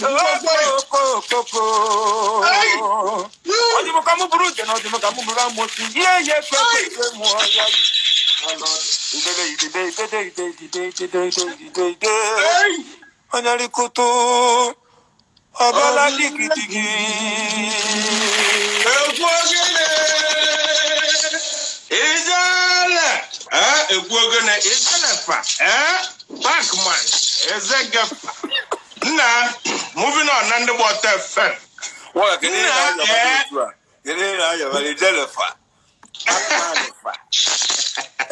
Okokoko. Ọ dị m ka mụ bụrụ uche na ọ dị m ka mụ bụrụ amosi. Ihe ihe kwe kwe mụọ ya. Idede idede idede idede idede idede idede ide. Onye rikutu. Ọbala digidigi. Ekwu ogene. Ijele. Ekwu ogene. Ijele fa. Pac-Man. Ezegefa. Nna, moving on na ndị gba ọtọ FM. Nwa kedu ihe Nna, na-ayọba eh. otu a? Kedu ihe na-ayọba ijele fa? Pac-Man fa.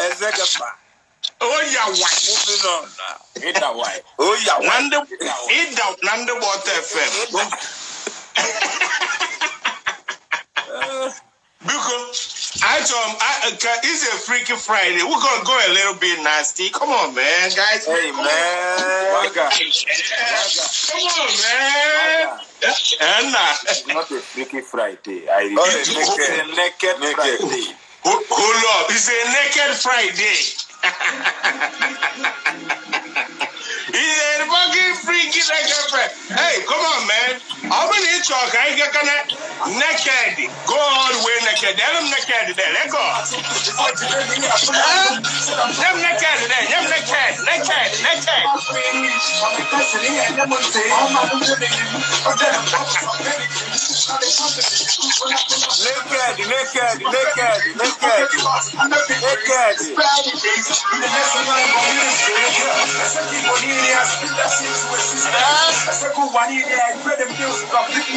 Ezegefa. Oya wa. Moving on na. Ịda wai. Oya Na wai. ndị ịda na ndị gba ọtọ FM. Biko, I told him, it's a Freaky Friday. We're gonna go a little bit nasty. Come on, man, guys. Hey man. Waga. Come on, man. And It's not a Freaky Friday. I repeat, Oh, it's a naked Friday. Hold up. It's a Naked Friday. It's a fucking freaky naked Friday. Hey, come on, man. I'm gonna eat your guy. Get kinda naked. Go all the way naked. Tell them naked there. Let go. Them naked there. Them naked. Naked. Naked. Naked, naked, naked, naked, naked.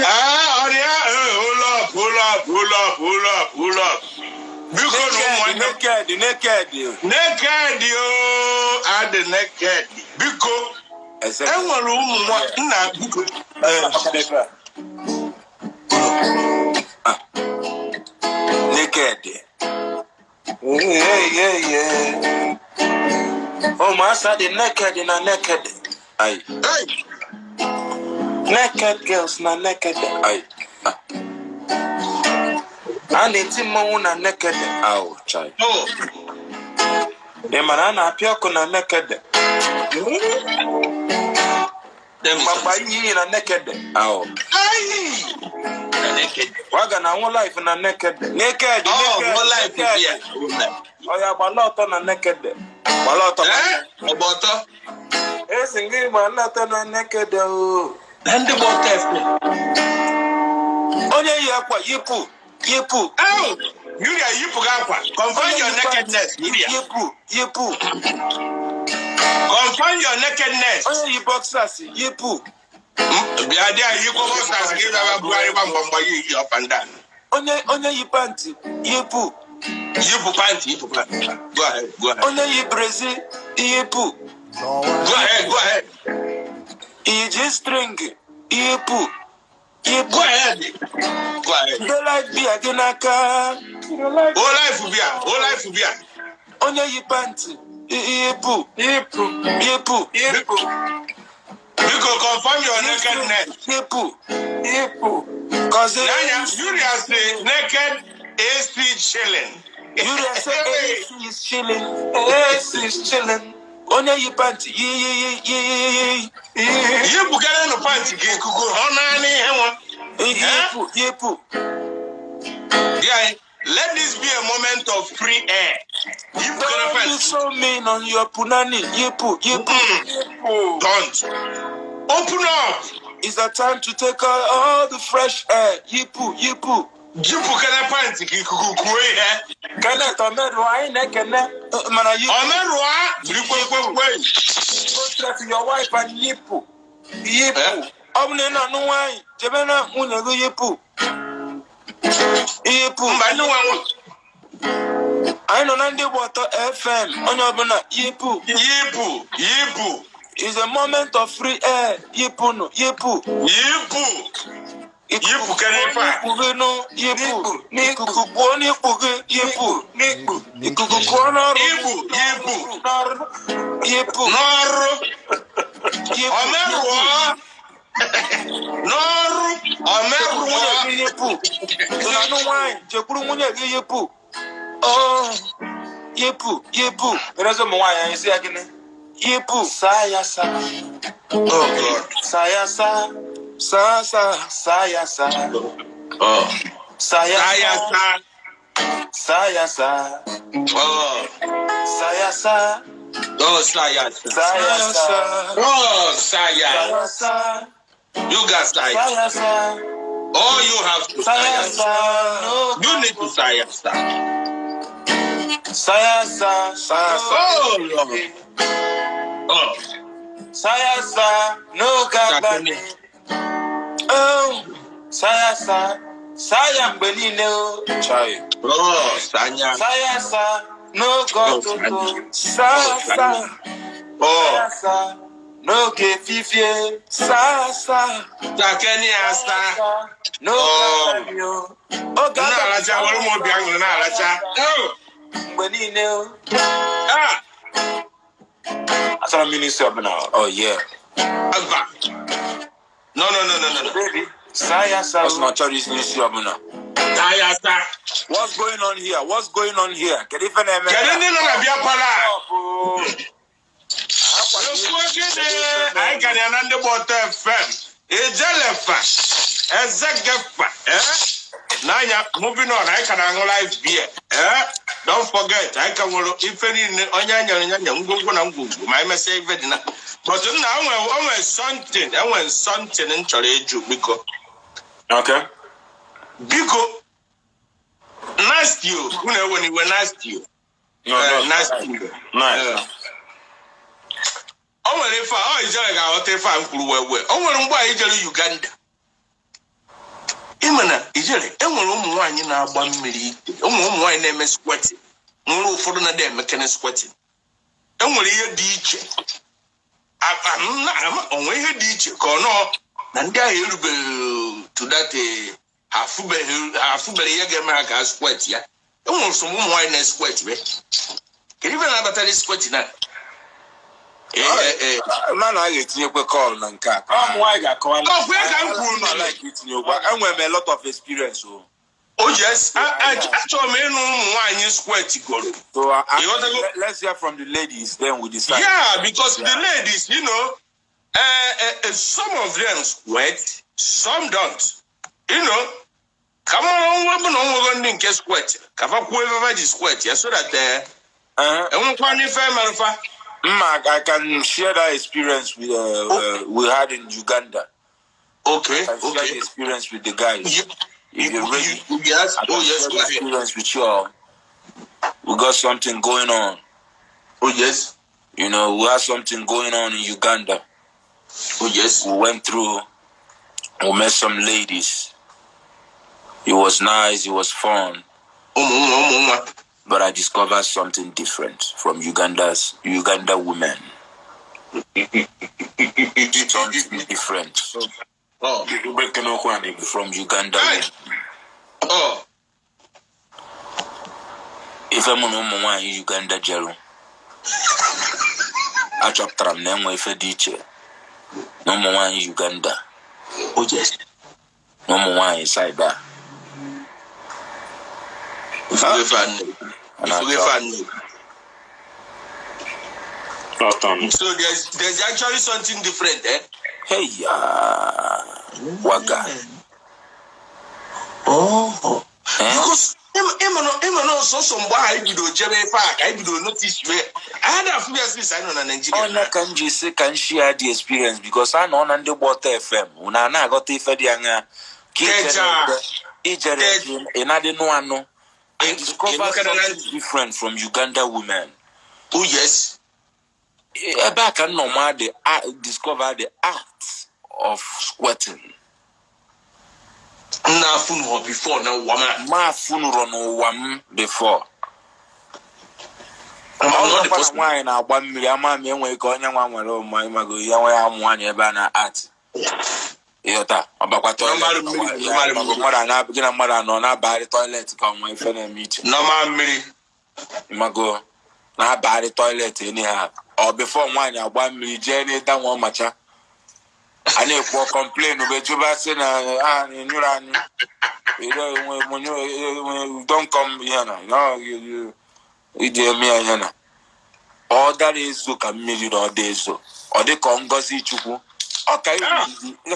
Ah, oh yeah. Hold up, hold up, hold up, hold up, hold up. Biko na ụmụnne Naked, naked. Naked yo, adị naked. Biko, enwere ụmụ nwa nna biko. Naked. Yeah, yeah, yeah. Oh, master, the naked na naked. Aye. Hey, Naked girls na naked. Aye. A na-eti mmọnwụ na naked. Aw, chai. Oh, Ị mara a na-apịa ọkụ na naked. Mgbagba iyi na naked. Aw. Hey. Waga na nwụ life na naked. Naked, Oh, naked, more life naked. is here. Ọya gbala ọtọ na naked. Gbala ọtọ. Ọgba ọtọ. Esi gị gbala ọtọ na naked o. Na ndị gba ọtọ FM. Onye yi akwa yipụ yipụ. Oh, Yuria, yipụ gị akwa. Confirm your nakedness, Yuria. Yipụ yipụ. Confirm your nakedness. Onye yi boxers yipụ. Bịa dị anyị yikwa boxers gị bịa bugharịba mgbamgba yi yi up and down. Onye yi panty yipụ. Yipụ panty, yipụ panty. Go ahead, go ahead. Onye yi brezi yipụ. Go ahead, go ahead. Iyi ji string yipụ. Yipụ. Go ahead. Go ahead. Ndị life bịa gị n'aka. O life bịa, o life bịa. Onye yi panty yipụ. Yipụ. Yipụ. Yipụ. Biko confirm your nakedness. Yipụ. Yipụ. Cause N'anya, Yuria say naked AC chilling. Yuria say AC is chilling. AC is chilling. Onye yi panty yi yi yi yi yi yi. Yipụgara nụ panty gị ikuku ọ naanị ihe nwa. Yipụ yipụ. Yeah, let this be a moment of free air. Yipụgara Don't be panty. so mean on your punani. Yipụ yipụ. Don't. Open up. It's a time to take all the fresh air. Yipụ yipụ. Jipụgara panty ka ikuku kuo ihe. Kenneth Omeru anyị na-ekene mana yipụ. Omerụa jiri kwekwekwe. Go straight to your wife and yipụ. Yipụ. Ọ bụ na ị na-anụ nwaanyị jebe na nwunye gị yipụ. Yipụ. Mba ndị nwe nwe. Anyị nọ na ndị gba ọtọ FM onye ọbụla yipụ. Yipụ yipụ It's a moment of free air. Yipụ nụ yipụ. yipụ. Yipụ kere ife a. N'ikpu gị nụ yipụ. Ikuku kpuo n'ikpu gị yipụ. N'ikpu. Ikuku kpuo n'ọrụ. Yipụ yipụ. N'ọrụ. Yipụ. N'ọrụ. Yipụ. Omerụa. N'ọrụ. Jekwuru nwunye Omerụa. gị yipụ. Ị na-anụ nwaanyị jekwuru nwunye gị yipụ. Oh, yipụ yipụ. Erezi ụmụ nwaanyị anyị si ya gịnị? Yipụ. Sayasa. Oh God. Sayasa. Sa sa sayasa. Oh. Sayasa. Sayasa. Sayasa. Oh. Sayasa. Oh, Sayasa. Sayasa. Oh, Saya. Sayasa. You got Saya. Sayasa. Oh, you have to Sayasa. Sayasa. No. You need to Sayasa. Sayasa. Sayasa. Oh, Lord. Oh. Sayasa. No gabani. Oh. Sayasa. Saya mgbe niile o. Chai. Oh, Sanya. Sayasa. N'oge ọtụtụ. Sayasa. Oh. Sayasa. N'oge efifie. Sayasa. Sakeni Asa. N'oge Oh. abalị o. Oge Na-alacha, were m obi aṅụrị na-alacha. Oh. Mgbe niile o. Ah. Achọrọ m ịnụ ọbụla. Oh yeah. Ava. No, no, no, no, no, no. Baby, sayasa. Ọ sị na ọ chọrọ isi n'isi ọbụla. Sayasa. What's going on here? What's going on here? Kedu ife na-eme? Kedu ndị nọ na bịa pala? Oh. Okwu ogene anyị ka na ndị gba ọtọ FM. Ejelefa. Ezegefa. Eh? N'anya, moving on, anyị ka na-aṅụ live beer. Eh? Don't forget, anyị ka nwere ife niile onye anyere nya nya ngwongwo na ngwongwo ma anyị mesịa ife dị na. But nna, enwe something, enwe something m chọrọ ịjụ, biko. Okay. Biko, nasty o, unu ewe n'iwe nasty o. No, Eh, no. Nasty. Nice. Eh. O nwere ife a ọ ijere ga-aghọta ife a m kwuru wee wee. O nwere mgbe anyị jere Uganda, ịma na ijere enwere ụmụ nwaanyị na-agba mmiri ike, ụmụ nwaanyị na-eme squirting, nwere ụfọdụ na-adị emekene squirting. Enwere ihe dị iche. Onwe ihe dị iche ka ọ nọọ na ndị ahụ erubeghị to that ha afụbeghị ihe ga-eme ha ka ha squirt ya. Enwere some ụmụ nwaanyị na-squirt be. Kedu ife na-abatara squirt na? Ee. Mana a ga-etinyekwe call na nke a. Ọ mụ nwaanyị ga-akọwa. Ọ kwa ka m kwuru. Na like itinye okwu. Enwere m a lot of experience o. Oh yes, achọrọ m ịnụ ụmụ nwaanyị squirt goro. So You want to go? Let's hear from the ladies, then we decide. Yeah, because the ladies, some of them squirt, some don't. Ka mara nwa bụ na onwego ndị nke squirt, ka fa kwuo ebe fa ji squirt ya so that enwekwa n'ife merụfa. Mma, I can share that experience with we had in Uganda. Okay, I can share the experience with the guys. If you're ready, Yes, I can oh yes, share go the ahead. experience with you all. We got something going on. Oh yes, We had something going on in Uganda. Oh yes. We went through, we met some ladies. It was nice, it was fun, Ụmụ nwa, ụmụ nwa. But I discovered something different from Uganda women. Something different Oh, from Uganda Hey. women. Oh, Ife mụ na ụmụ nwaanyị Uganda jeru, achọpụtara m na enwe ife dị iche na ụmụ nwaanyị Uganda Oh yes. na ụmụ nwaanyị side a. Ifugo ife a nne. Ifugo ife a nne. So there's actually something different, eh? Hey ya, waga. Oh. Eh? Because ịma na ọsọsọ mgbe ahụ anyị bidoro jebe ife a ka anyị bidoro notice wee anyị na-afụ ya since anyị nọ na Nigeria. Ọnya ka m ji sị ka m share the experience because a nọ na ndị gba ọtọ FM unu a na-aghọta ife dị anya ka Keja. ijere ị na-adị nụ anụ. I discovered Ịnụkara na something different from Uganda women. Oh yes. Ebe a ka m nọ ma the discover the art of squirting. Nna afụ nọ before na ụwa m. Ma afụnụrọ n'ụwa m before. Ama Ọ m na ọ dị bụrụkwa na possible. nwaanyị na-agba mmiri ama m enweghị ka onye nwa nwere ụmụ ịmago ya nwe ya ụmụ nwaanyị ebe a na art ịghọta ọbakwa toilet. Normal mmiri, normal mmiri. Mmadụ ana gị na mmadụ anọ na-abagharị toilet ka ọ nwee ife na-eme iche. Normal mmiri. Ịmago na-abagharị toilet anyhow ọ before nwaanyị agba mmiri jee n'ịda nwa ọmacha a na-ekwu complain bụ ejuba sị na ah nyụrụ anyụ. You don't come here na no iji eme ya ihe na Ọ dara ezo ka mmiri na ọ dị ezo, ọ dị ka ngọzi Chukwu. Ọ ka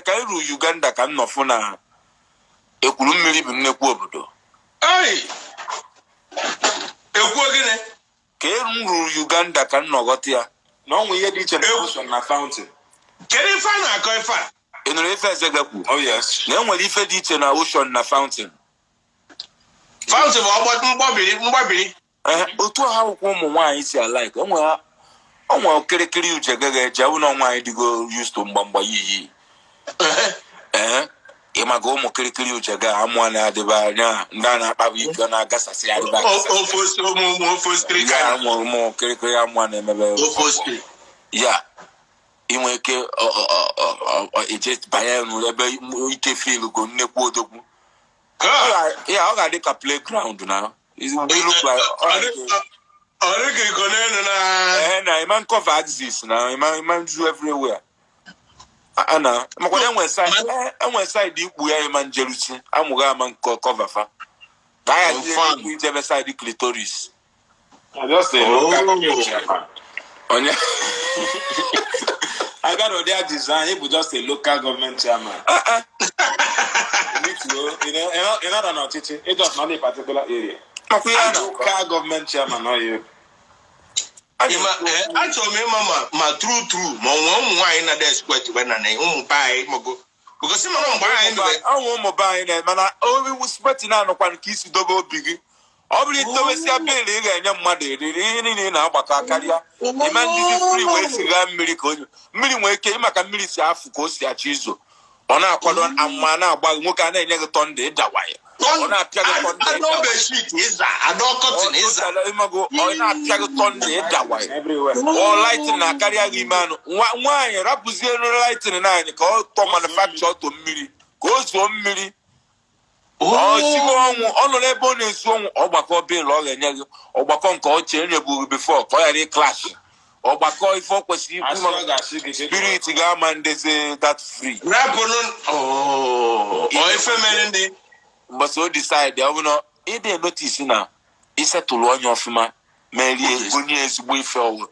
ka iru Uganda ka m nọfụ na ekwuru mmiri bụ nnekwu obodo. Ei! Ekwuo gịnị? Ka eru m ruru Uganda ka m nọghọta ya. Na ọ nwe ihe dị iche na ocean na fountain. Kedu ife a na-akọ ife a? Ị nụrụ ife eze gakwu? Oh yes. Na enwere ife dị iche na ocean na fountain. Fountain bụ ọgbọ mgbabiri mgbabiri. Ee, otu a akwụkwọ ụmụ nwaanyị si alike onwe onwe okirikiri uche gaghị eje ụlọ nwaanyị dịgo used to mgbamgba yiyi. Ee, ịmaga ụmụ kirikiri uche ga amụ a na-adịba anya, ndị a na-akpaba ike na-agasasị adịba agasasị. Ofe ụmụ ofe osikiri Ya ka ụmụ kirikiri amụ a na-emebe ofe osikiri. Ya inwe ike eje banye n'ebe ike filugo nnekwu odogwu. Ya ọ ga-adị ka playground na It will look like Ọ dị ka iko n'elu na Eh, na iman cover axis na iman do everywhere. Ana makwa enwe side, enwe side ikpu ya iman jerusi amụghị ama nke cover fa ka ya dị Confirm. ikpu ijebe side clitoris. I just say Oh. local government chairman. Onye I got ụdị design, ịbụ just a local government chairman. Ah, ah. You need to go, you know, not an ọchịchị, it just not a particular area. Makwa ya na Local government chairman, not you. Ịma, achọrọ m ịma ma true true ma ọ nwee ụmụ nwaanyị na-ada squat wee na na ụmụ be anyị mago. Because ịma na mgbe anyị nọ ọnwụ ụmụ be anyị na mana obiwu speti na-anọkwa nke isi dobe obi gị. Ọ bụrụ itobesia bịịlụ ị ga-enye mmadụ eriri ihe niile ị na-agbakọ karịa ịma ndị dị free wee siga mmiri ka onye mmiri nwee ike ịmaka mmiri si afụ ka o si achọ izo. Ọ na-akwado amụma na-agba gị, nwoke a na-enye gị thunder ịdawa ya. Ọ na-apịa gị thunder adọ ịdawa ya. Bedsheet ịza, adọ curtain ịza. Ịmago, ọ na-apịa gị thunder ịdawa ya. Everywhere. Ọ lightning na-akarịa gị ime anụ. Nwaanyị rapụzie elu lightning naanị ka ọ tọ manufacture ọtọ mmiri ka o zuo mmiri. Ọ sigo ọnwụ, ọ nọ n'ebe ọ na-esu ọnwụ, ọgbakọ bịịlụ ọ ga-enye gị, ọgbakọ nke ọchị enyebughị before ka ọ ghara ịklash, ọgbakọ ife ọ kwesịrị ikwu Asị ma ọ ga-asị gị ka spirit ga-ama ndezi that free. Rapụnụ ọ ife mere ndị Mgbasa o decide ọ bụ na ịdị notice na isetụlụ onye ọfụma merie onye ezigbo ife ọwụ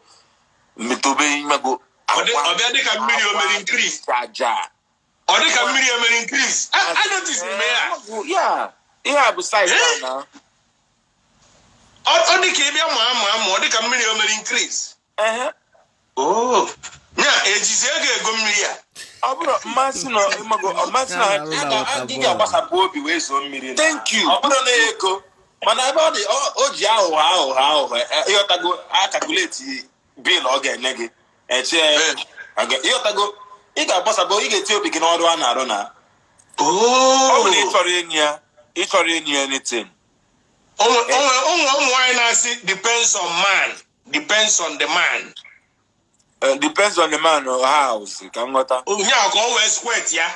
metobe imego. Ọ bịa dịka mmiri o mere increase. Aja. Ọ dịka mmiri o mere increase. I notice m ya. Ya ihe a bụ size a na Ọ dịka ịbịa ma ama ama ọ dịka mmiri o mere increase. Ehe. Oh. Nya ejizi ego ego mmiri a. Ọ bụrụ mmasị na ịmago mmasị na Ị ga-agbasapụ obi wee zuo mmiri. Thank you. Ọ bụrụ na ego mana ebe ọ dị o ji aghụghọ aghụghọ aghụghọ, ịghọtago akakuleti bill ọ ga-enye gị eche ịghọtago ị ga-agbasapụ, ị ga-eti obi gị n'ọrụ a na-arụ na Ọ bụ na ị chọrọ enyi ya, ị chọrọ enyi ya anything. Ụmụ ụmụ nwaanyị na-asị depends on man, depends on the man. Depends on the man or house ka m ghọta. Nya ka o wee squat ya.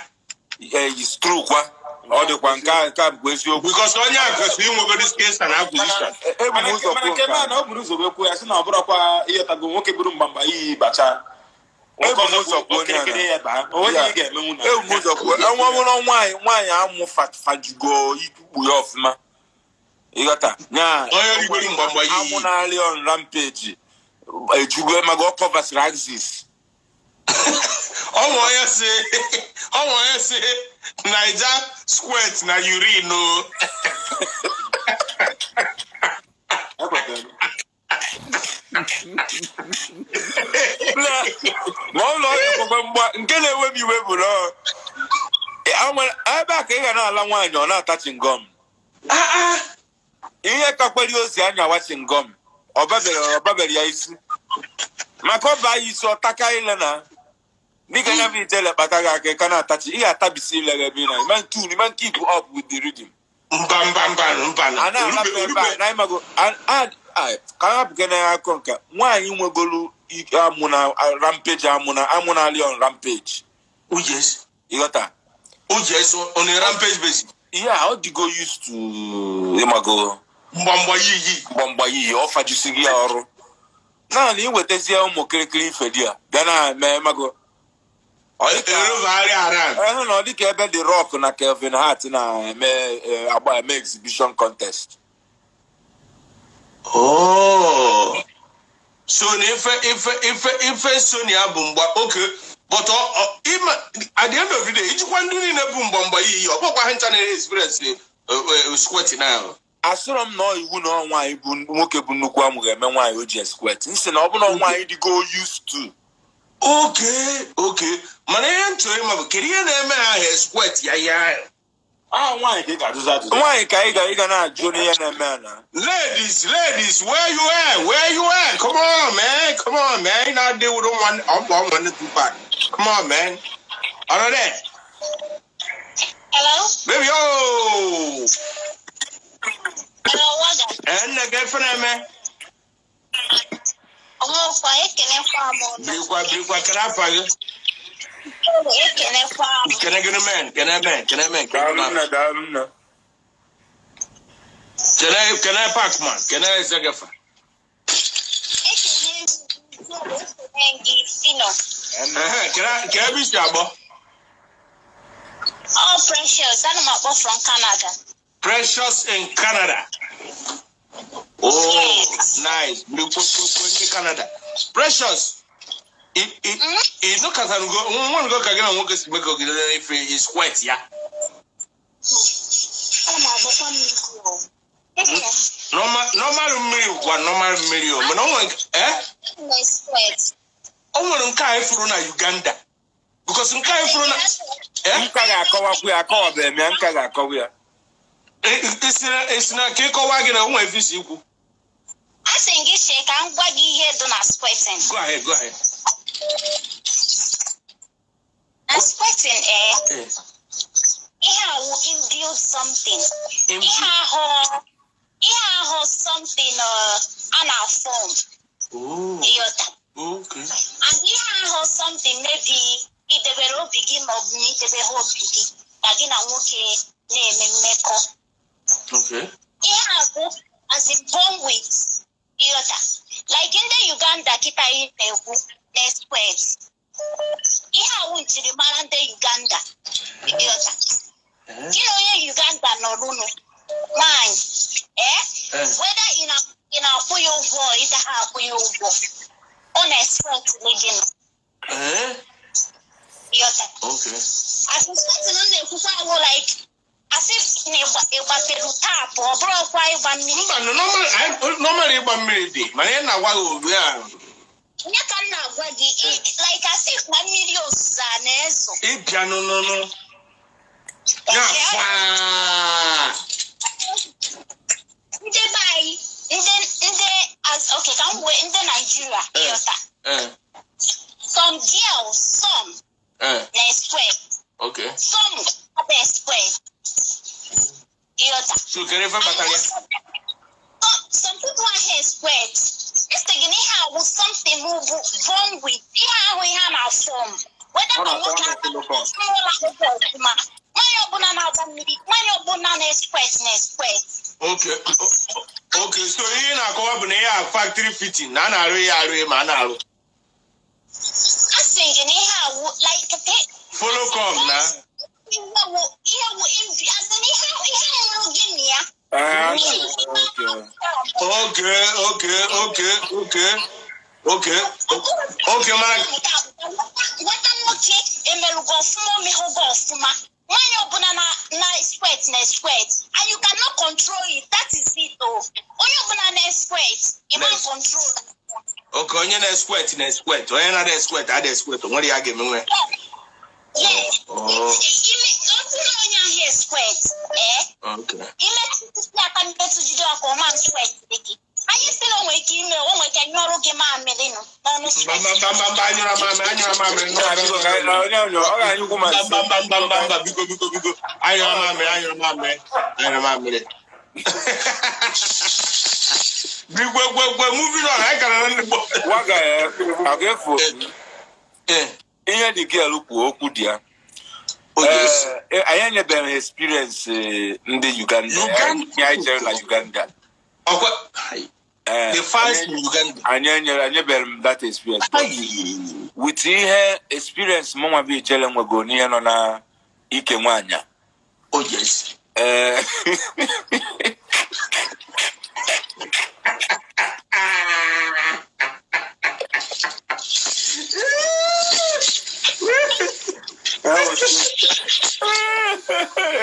Is true kwa. Ọ dịkwa nke a, nke a bụkwa eziokwu. Because onye a kwesịrị inwegodi skills and acquisition. Ebu m ụzọ Mana kwuo nke nke a. na o buru ụzọ wee kwuo ya sị na ọ bụrụkwa ịghọtago nwoke buru mgbamgba iyi bacha. Ebu m ụzọ kwuo onye a okirikiri na ya baa o nweghị ihe ị ga-emenwu na Ebu m ụzọ kwuo enwe bụrụ nwaanyị nwaanyị amụ fajugo ikpukpu ya ọfụma, ịghọta nya. Onye rigoro mgbamgba iyi. Amụ na-arị on rampage ejugo maga ọ kọvasịrị axis. Ọnwa onye si Naija squat na urine o. Ekwetara m. Ma ọ ụlọ ọrịa kwekwe mgba nke na-ewe m iwe bụ na ebe a ka ị ga na-ala nwaanyị ọ na-ata chewing gum. Ihe kakwere ozi anya wa chewing gum ọ babere ya isi maka ọ baa ya isi ọ taka ile na dịka ya bụ ijele kpata gị aka ị ka na-atachi, ị ga-atabisi ile gị ebe ị na iman tune iman keep up with the rhythm. Mba mba mba mba. A na-alapụ ebe a na ịmago ka a hapụ na akọ nke nwaanyị nwegolu ike amụ na rampage, amụ na amụ na on rampage. Oh yes. Ịghọta? Oh yes, on a rampage basis. Ihe a ọ dịgo used to ịmago mgbamgba yiyi. Mgbamgba yiyi ọ fajisi ya ọrụ naanị iwetazie ụmụ kirikiri ife di ya bịa na-eme ịmago Erubagharị around. Ehụ na ọ dịka ebe The Rock na Kevin Hart na-eme agba eme exhibition contest. Oh. So na ife so na ya bụ mgba. Okay, but at the end of the day, ijikwa ndị niile bụ mgbamgba iyi, ọ bụkwa ha ncha na experience squirting ahụ. Asịrọ m na ọ iwu na ọ nwaanyị bụ nwoke bụ nnukwu amụ ga-eme nwaanyị o ji squirt. Nsị na ọ bụ na nwaanyị dịgo used to. Okay, mana ihe m chọrọ ịma bụ kedu ihe na-eme ha ha squirt ya ya ahụ? Ah, nwaanyị ka ị ga-ajụzi ajụjụ. Nwaanyị ka ị ga ị ga na-ajụ n'ihe na-eme ya na. Ladies, ladies, where you at? Where you at? Come on, man. Come on, man. You not deal with them one. I'm one Tupac. Come on, man. All of that. Hello? Baby, yo. Hello, Waga. And the girlfriend, man. Ọmụkwa, ekenekwa m ụnụ. Birikwa, birikwa, can I fire? Ekenekwa m. Can I get a man? Can I man? Can I man? Can I Daalụ man? nna, daalụ nna. Can I pack man? Can I zegafa? Ekene ekene gị Fino. Can I be shabba? All Precious, ana m akpọ from Canada. Precious in Canada. Oh, nice. Birikwa, birikwa, in Canada. Precious. It look at go one go ka gị na nwoke si mee ka ogide ife is squirt ya. Ana m agbakwa mmiri o. Ee, Normal mmiri kwa normal mmiri o, mana o nwere na sweat. O nwere nke anyị fụrụ na Uganda, because nke anyị fụrụ na Nka ga-akọwakwu ya, akọwabeghị m ya, nka ga-akọwa ya. Esi na ka ịkọwa gị na o nwere ife isi ikwu. A sị m gị chee ka m gwa gị ihe dị na sweating. Go ahead, go ahead. Na sweating, ihe awụ inbuilt something. Ihe ahụ something a na-form. Oh, Ịghọta? okay. And ihe ahụ something maybe idebere obi gị ma ọ bụ na idebeghị obi gị ka gị na nwoke na-eme mmekọ. Ihe a bụ as in born with, ịghọta? Like ndị Uganda kịta ihe na-ekwu na-squirt. Ihe awụ njirimara ndị Uganda, ịghọta? Gị na onye Uganda nọrụnụ nwaanyị, whether ị na-akwụ ya ụgwọ, ị gaghị akwụ ya ụgwọ, ọ na-expect gị nọ, ịghọta? Okay. As in sweating m na-ekwukwa awụ like as if na ịgbapelu tap, ọ bụrụkwa ịgba mmiri. Mba, no, normal ịgba mmiri dị, mana ị na-agwa gị ugbu a. Nye ka m na-agwa gị, like as if na mmiri ozuzo a na-ezo. Ịbịa nụnụnụ ya faa. Ndị be anyị, ndị as okay, ka m wee ndị Naijiria, ịghọta? Some girls, some na-squirt, some na-squirt, ịghọta? So kedu ife kpatara ya? Some people are squirt. Isi gị na ihe awụ something bụ born with, ihe ahụ ihe a na-form. Whether Ọ ma na-atọ nwoke ọnụ silicone. ụlọ akwụkwọ ọfụma, nwaanyị ọbụla na-agba mmiri, nwaanyị ọbụla na-squirt na-squirt. Okay, so ihe ị na-akọwa bụ na ihe a factory fitting, na a na-arụ ya arụ ma a na-arụ. A sị gị na ihe awụ like Follow come na. Ihe wụ as in ihe mụrụ gị na ya. Ah, okay. Okay, mana Nwata nwoke emerụgo ọfụma, omehụgo ọfụma, nwaanyị ọbụla na squirt na squirt, and you cannot control it. That is it o. Onye ọbụla na squirt, you man Yes. control. Okay, onye na-squirt na squirt, onye na-ada squirt ada squirt, o nwere ya ga-emenwe. Yes. Oh. Ime ọ bụrụ onye ahụ squirt, imetụtụ aka, mmetụjide aka, ọma squirt dị gị. Anyị sị na o nwere ike ime, o nwere ike nyụọrụ gị mamịrị nụ n'ọnụ. Mba. Squirt. Mba, mba, mba, anyụrụ mamịrị, anyụrụ mamịrị. Nna, biko, ka ọ ga-anyụkwu ma Mba, mba, mba, mba, mba, biko, biko, biko, anyụrụ mamịrị, anyụrụ mamịrị, anyụrụ mamịrị. Bigwe gwe gwe, moving on, anyị gara na ndị gbọ. Waga ya a ga-efu. Ihe dị girl kwuo, okwu dị ya. Oh, yes. Anyị enyebeghị experience ndị Uganda. Uganda? Ihe anyị jere na Uganda. Ọkwa the fans in Uganda. Anyị enyere enyebeghị m that experience. With ihe experience mụnwa bụ ijele nwego n'ihe nọ na ike nwaanyị a. Oh yes.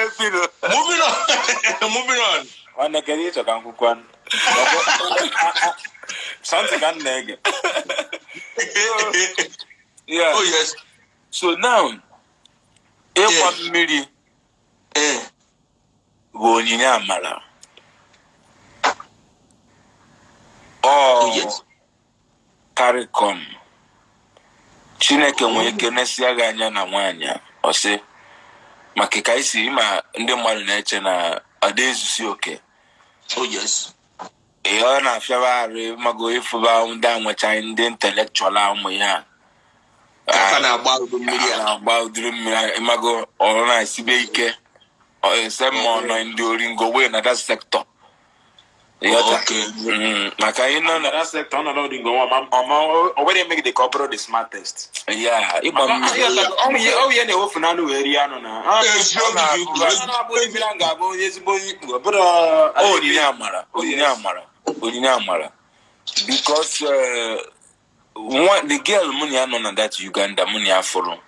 Epino. Moving on. Moving on. Nwanne, kedu ịchọ ka m kwukwanụ? Something ka m na-ege. Yeah. Oh yes. So now, ịgba mmiri bụ onyinye amara. Oh Ọ yes. karịkọm Chineke nwee ike nesia gị anya na nwaanyị a, ọ sị maka ka isi ma ndị mmadụ na-eche na ọ dị ezusi oke. Oh yes. Ihe ọ na-afịaba arụ mago ịfụba ndị a nwechaghị ndị intellectual a ụmụ ya Ka na-agba ụdị mmiri a a. na-agba ụdịrị mmiri mago ọ na-esibe ike. Ọ ese ma ọ nọ ndị oringo wee na that sector. Ịghọta? Okay. Maka ị nọ na Na that sector, ọ nọ n'oringo nwa ma ọma o were emegide ka ọ bụrụ the smartest. Ya ịgba mmiri. Ọ ihe na-ewefu n'anụ wee rie anụ na. Eziokwu gị kwuru. Ọ na-abụ mmiri a ga-abụ onye ezigbo onye ikpu. Ọ bụrụ Onyinye amara, onyinye amara, onyinye amara, because one, the girl mụ na ya nọ na that Uganda, mụ na ya fụrụ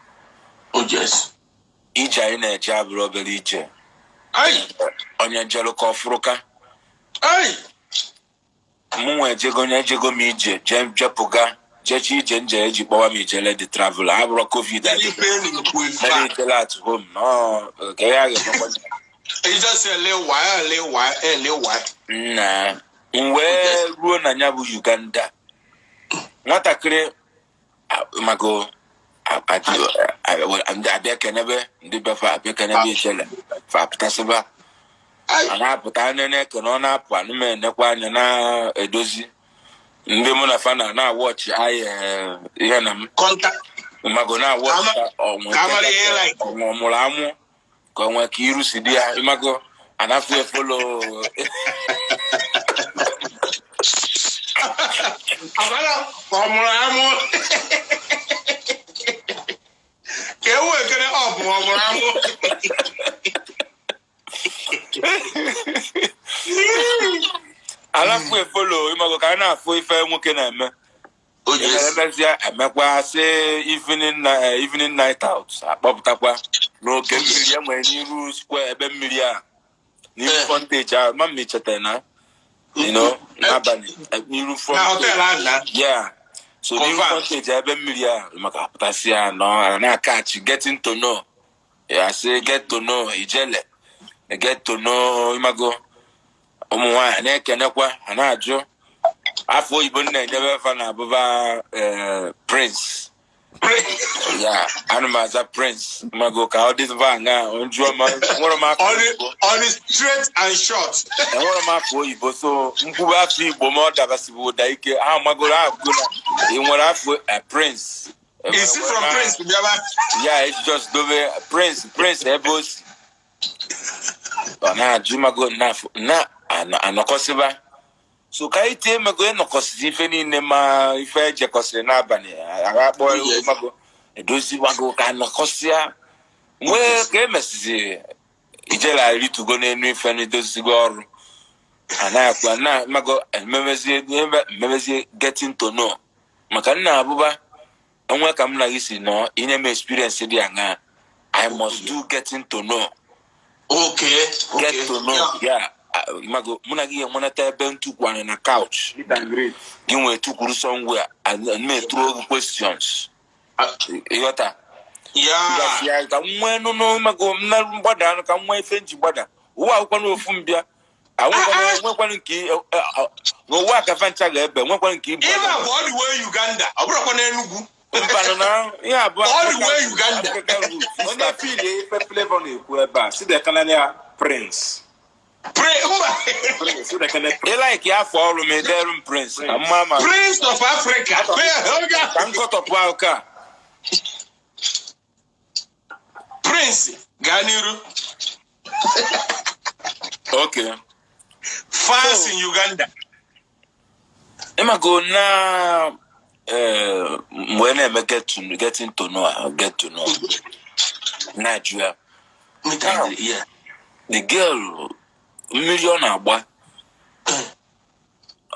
Oh yes. ije anyị na-eje abụrụ obere ije. Ai. Onye jere ka ọ fụrụ ka Ai. Mụ nwa ejego, onye ejego m ije je jepụga jechi ije nje eji kpọwa m ijele the travel abụrụ COVID. Ndị ife na-ekwu ife Mere a. ijele at home nọ ka ya ga-emekwa. You just say a little while, a little while, a little while. Nna m wee ruo na ya bụ Uganda, nwatakịrị mago abịa kenebe ndị befa, abịa kenebe ijele fa apụtasịba. Ai. A na-apụta anya na-ekene, ọ na-apụ anụ m enekwa anya na-edozi ndị mụ na fa na na-awọchị anyị ihe na m Contact. mago na-awọchị ka ọnwe Ka amara ihe like. ọnwe ọ mụrụ amụ ka onwe ka iru si dị ya ịmago anafụ efolo. Amara ọ mụrụ amụ. Ka ewu ekene ọ bụ ọ mụrụ amụ. Anafụ efolo ịmago ka a na-afụ ife nwoke na-eme. Oh yes. Emesịa emekwa sị evening na evening night out, akpọpụtakwa n'oke mmiri e nwere n'iru square ebe mmiri a n'iru frontage ahụ ma m chetara na n'abalị n'iru Na frontage. hotel ahụ na. Yeah, so n'iru Confirm. frontage ebe mmiri a maka apụtasị ya nọ a na-akachi getting to know ya, sị get to know ijele, get to know ịmago ụmụ nwaanyị na-ekenekwa, ha na-ajụ afọ oyibo m na-enyebe fa na abụba prince. Ya ana m aza prince mago ka ọ dịba aṅa njụọ ma enwere m afọ On the oyibo. On the straight and short. Enwere m afọ oyibo, so nkwube afọ igbo ma ọ dabasịbụ ụda ike ha magoro agụ na ị nwere afọ prince. Is it from Prince bịaba? Ya, it's just dobe prince, prince ebe o si ọ na-ajụ mago na anọkọsịba. So ka anyị tie mago ịnọkọsịsị ife niile ma ife ejekọsịrị n'abalị agha akpọ mago edozi mago ka anọkọsịa nwee ka emesizi ijela ritugo n'enu ife na edozigo ọrụ a na-akwa na mago ememezie ememezie getting to know maka nna abụba onwe ka m na gị si nọ inye m experience dị aṅaa, I must do getting to know. Get to know ya mago mụ na gị enwenata ebe ntukwanye na couch. Meet and greet. Gị nwee tukwuru somewhere and me throw gị questions, ịghọta? Yeah. Ya ka m nwee nụnụ mago m na mgbada anụ ka m nwee ife nji gbada ụwa akwụkwọ n'ofu mbịa nwekwanụ nke n'ụwa a ka fancha ga-ebe nwekwanụ nke ibu. Ibe a bụ all the way Uganda. Ọ bụrụkwa n'Enugu. Mbanụ na ihe abụọ. All the way Uganda. African route, East Onye Africa. feel ife Flavor na-ekwu ebe a, si dekana ya prince. Pray, mba. Prince, si dekana prince. Ị like afọ ọrụ m ederu m prince ka mma ma Prince of Africa. Ka m kọtọpụ ahụ ka Prince gaa n'iru. Okay. Fans in Uganda. Ịmago na mgbe na-eme getting to know, get to know na-ajụ ya. The girl mmiri ọ na-agba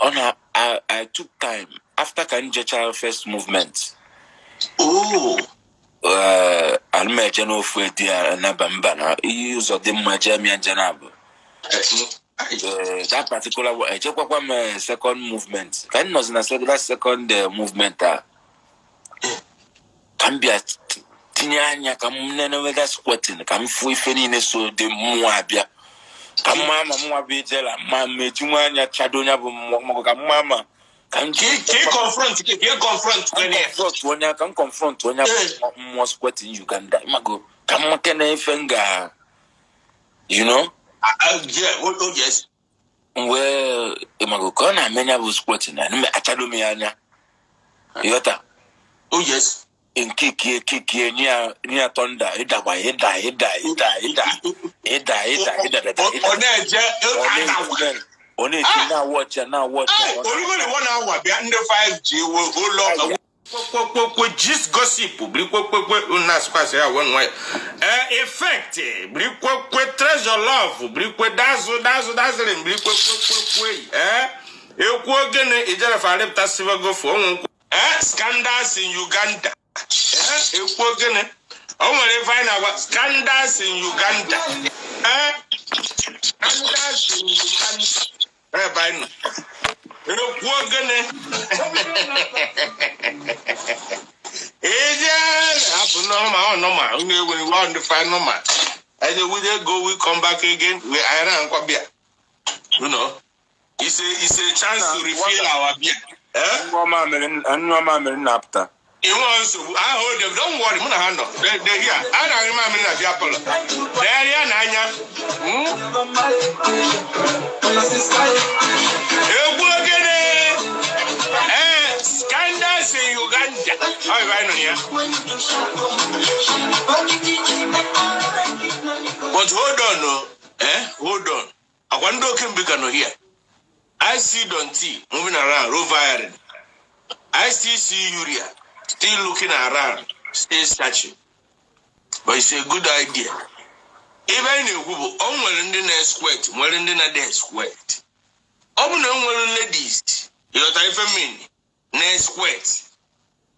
ọ na I took time after ka m jechara first movement. Oh. Ee, ana m eje n'ofu edi ya naba mba na ihe ụzọ dị mma jee m ya nje na abụ. Ee, that particular one ejekwakwa m second movement ka m nọzi na that second movement a ka m bịa tinye anya ka m nenewe that squirting, ka m fụ ife niile so dị mmụọ abịa, ka m maa ma mụnwa bụ ijela ma m eji nwa anya chado ya bụ mmụọ maka ka m maa ma ka m Ka ị confront, ka ị confront ka m onye. Confront onye, ka m confront onye bụ mmụọ squirting Uganda, ịmago ka m makene ife m ga Yeah, oh yes. Wee ịmago ka ọ na-amenya bụ squirting na achado m ya anya, ịghọta? Oh yes. Nkikie kikie nye ya, nye ya thunder, ịdagba, ịda, ịda, ịda, ịda, ịda, ịda, ịda, ịda. Ọ Ịda. na-eje ọ adawa. na-eti, ọ na-eti, na-awọchi ya, na-awọchi ya. Olugoli one hour bịa ndị 5G wo ụlọ kpekpekpe gist gossip birikwekpekpe unu asịkwasị ya wee nwayọ ee effect birikwekwe treasure love birikwe dazụ dazụ dazịrị birikwekpekpe ee ekwu ogene ijerefa arịpụta sivagofu onwe nkwụ ee scandals in Uganda ee ekwu ogene o nwere ife anyị na-agwa scandals in Uganda ee scandals in Uganda ebe anyị nọ ekwu ogene ije hapụ normal ọ normal unu ewere iwe ọ ndị fine normal. And we dey go, we come back again, we anyị na nkwa bịa. It's a chance to refill our beer, eh. Nyụọ mamịrị na-apụta. Inwe nsogbu ahụ dem, don't worry, mụ na ha nọ. They here a na-anyụ mamịrị na beer parlour degharịa n'anya. Egwu ogene ee scandals in Uganda ọ ebe anyị nọ na ya. But hold on, oh, eh? Hold on. Akwa ndị oke mbi ka nọ here. I see Don T moving around, roviring. I still see Urea still looking around, still searching. But it's a good idea. Ebe anyị na-ekwu bụ o nwere ndị na-esquirt, nwere ndị na-adịghị squirt. Ọ bụ na o nwere ladies, ịghọta ife mean, na-esquirt.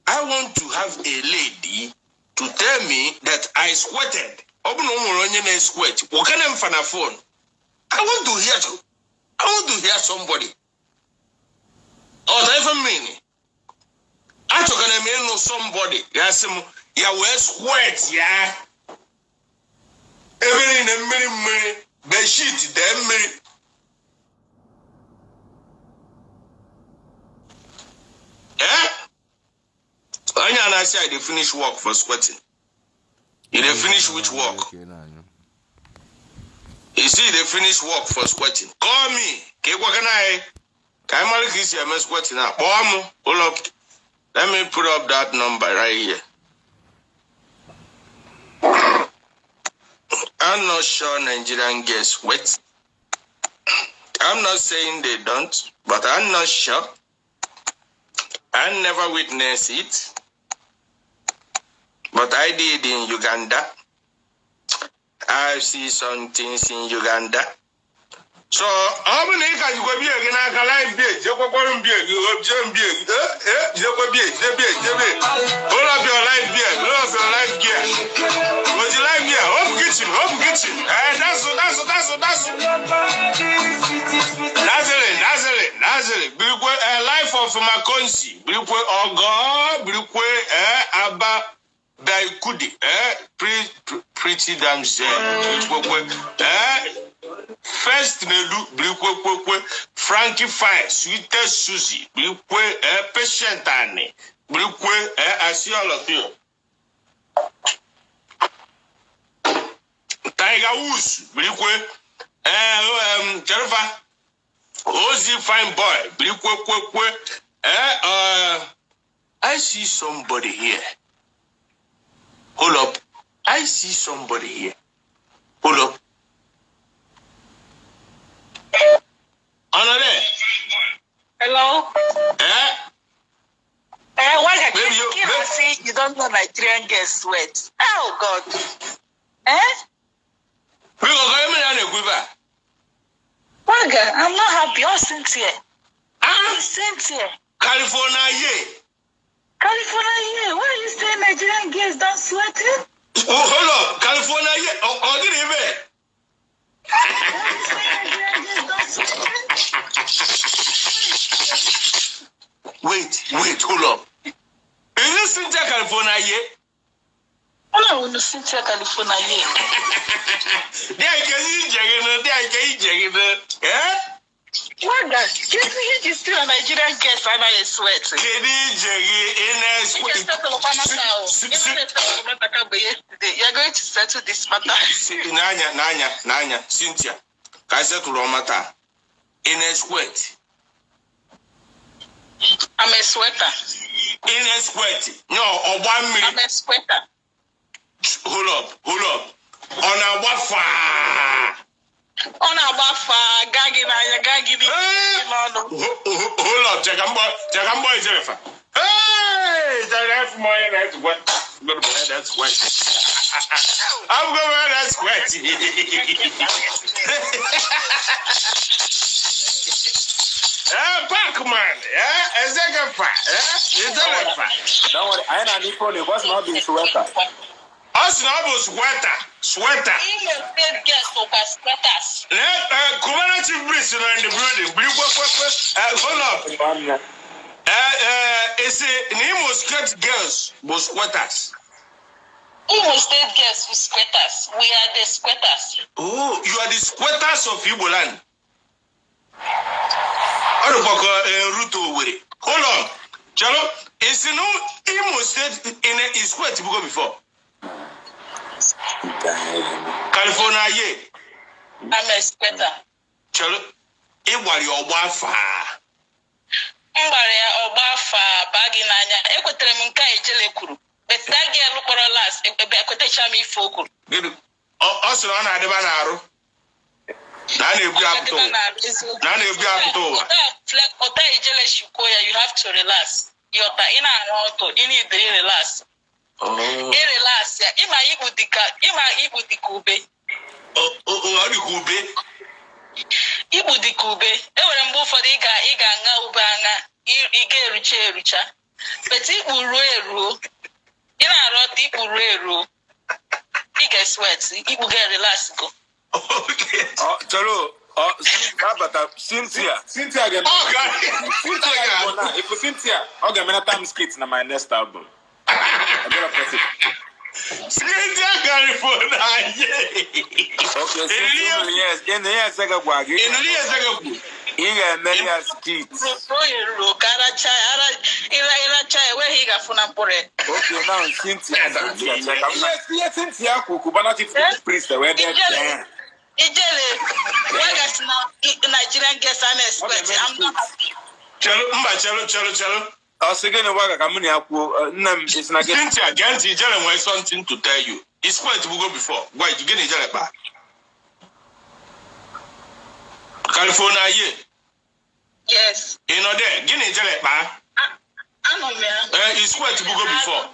I want to have a lady to tell me that I squirted. Ọ bụ na o nwere onye na-esquirt, kwụkene m fa na phone. I want to hear somebody. Ọ ife mean. Achọkana m ịnụ somebody ya sị m ya wee squirt ya. Ebe niile mmiri mmiri, bedsheet dee mmiri. Eh? Onye a na-asị I dey finish work for squirting. You dey finish which work? You see, they finish work for squirting. Call me. Ka ị gwakana anyị ka anyị mara ka isi eme squirting a. Kpọọ m ụlọ. Let me put up that number right here. I'm not sure Nigerian girls wet. I'm not saying they don't, but I'm not sure. I never witnessed it. But I did in Uganda. I see some things in Uganda. So, ọ bụ na ị ka jikwa biya gị n'aka live beer, jekwakwara m biya gị, jee m biya gị, eh, jidekwa biya, jide biya, jide biya. Hold up your live beer, hold up your live gear. With the live beer, hope kitchen, hope kitchen. Eh, that's that's that's that's. Nazele, Nazele, Nazele. Birikwe, eh, life of Makonsi. Birikwe, Ogo, Birikwe, eh, Abba. Daikudi, eh, pretty damn birikwe, eh, first Nedu, birikwe, Frankie Fine, Sweetest Susie, birikwe, eh, Patient Annie, birikwe, eh, I see all of you. Tiger Woods, birikwe, eh, Jennifer, Ozzy Fine Boy, birikwe, kwe, kwe, eh, I see somebody here. Hold up. I see somebody here. Hold up. Honor there. Hello? Eh? Eh, why Baby, you keep saying you don't know Nigerian girls sweat? Oh, God. Eh? We go go me na ekwu Waga, I'm not happy. Oh, Cynthia. Ah, Cynthia. California ye. California here. Why are you saying Nigerian girls don't sweat it? Oh, hold up. California here. Ọ gịnị ebe? Why are you saying Nigerian girls don't sweat it? Wait, wait, hold up. Is this Cynthia California here? Ụlọ unu Cynthia California here. Dị anyị ka ije gị nụ, dị anyị ka ije gị nụ. Eh? Waga, kedu ihe ji si na Nigerian girls anaghị sweat? Kedu ije gị ị You na-eswe? can settle matter o. You can settle matter kamgbe yesterday. You are going to settle this matter. N'anya, n'anya, n'anya, Cynthia, ka anyị setụrụ ọma taa. Ị na-esweat? I'm a sweater. Ị na-esweat? Nyọ ọgba mmiri. I'm a sweater. Hold up, hold up. Ọ na-agba faa. Ọ na-agba fa, gaa gị n'anya, gaa gị n'ọnụ. Hold up, cheka mgbọ, cheka mgbọ ijerefa. Hey, cheka efu m onye na-esweat. I'm gonna be that sweat. I'm gonna that sweat. Eh, Pac-Man, eh, Ezegefa, eh, Ijerefa. Don't worry, anyị na-anụ ife ọ na-ekwu, ọ sị na ọ bụ sweater. Ọ sị na ọ bụ sweater, sweater. Imo State girls bụkwa sweaters. Cubana Chief Priest nọ in the building. Biri kwe kwe kwe. Hold up. Nwanne. Ese na Imo State girls bụ sweaters. Imo State girls bụ sweaters. We are the sweaters. Oh, you are the sweaters of Igbo land. Ọ dịkwa ka Ruto Owerri. Hold on. Chalo, esi na Imo State in a sweat bugo before. California ye. I'm a sweater. Chalo, ịgbara ya ọgba faa. M gbara ya ọgba afa baa gị n'anya. Ekwetere m nke a Ijele kwuru. But that girl kpọrọ last, ebe ekwetecha m ife o kwuru. Gịnị? Ọ sị na ọ na-adịba n'arụ. Na a na-ebu ya apụta ụwa. Na a na-ebu ya apụta ụwa. Ụta Ijele shikwuo ya, you have to relax. Ịghọta, ị na-arụ ọtọ, ị need to relax. Ị relax ya, ịma ikpu dịka ịma ikpu dịka ube. Ọ dịka ube. Ikpu dịka ube. E nwere mgbe ụfọdụ ị ga-aṅa ube aṅa, ị ga-erucha erucha. But ikpu ruo eruo, ị na-arụ ọtọ, ikpu ruo eruo, ị ga-sweat, ikpu ga-relax go. Okay. Ọ chọrọ ọ abata Cynthia. Cynthia ga-eme. Ọ ga Cynthia ga-eme. Na if Cynthia, ọ ga-emenata m skit na my next album. I gotta press it. Cynthia California ye. Okay, Cynthia, yes, ihe eze gị gwa gị. Ị nụrụ ihe eze gị kwuru? Ị ga-eme ya skit. Ruo eruo ka aracha ya, ịracha ya, enweghị ị ga-afụ na mkpụrụ ya. Okay, now Cynthia, Cynthia, check out. Ihe Cynthia kwu, Cubana Chief Priest wee dee. Ijele, Ijele, waga si na Nigerian girls are expert. I'm not happy. Chelu, mba, chelu, chelu, chelu. Ọ sị gịnị gwa ka mụ na ya kwuo, nne m isi na gị. Cynthia, gee ntị, Ijele nwere something to tell you. Ị sweat bugo before. Gwa gịnị Ijele kpa? California ye. Yes. Ị nọ there, gịnị Ijele kpa? Anọ m ya. Ị sweat bugo before.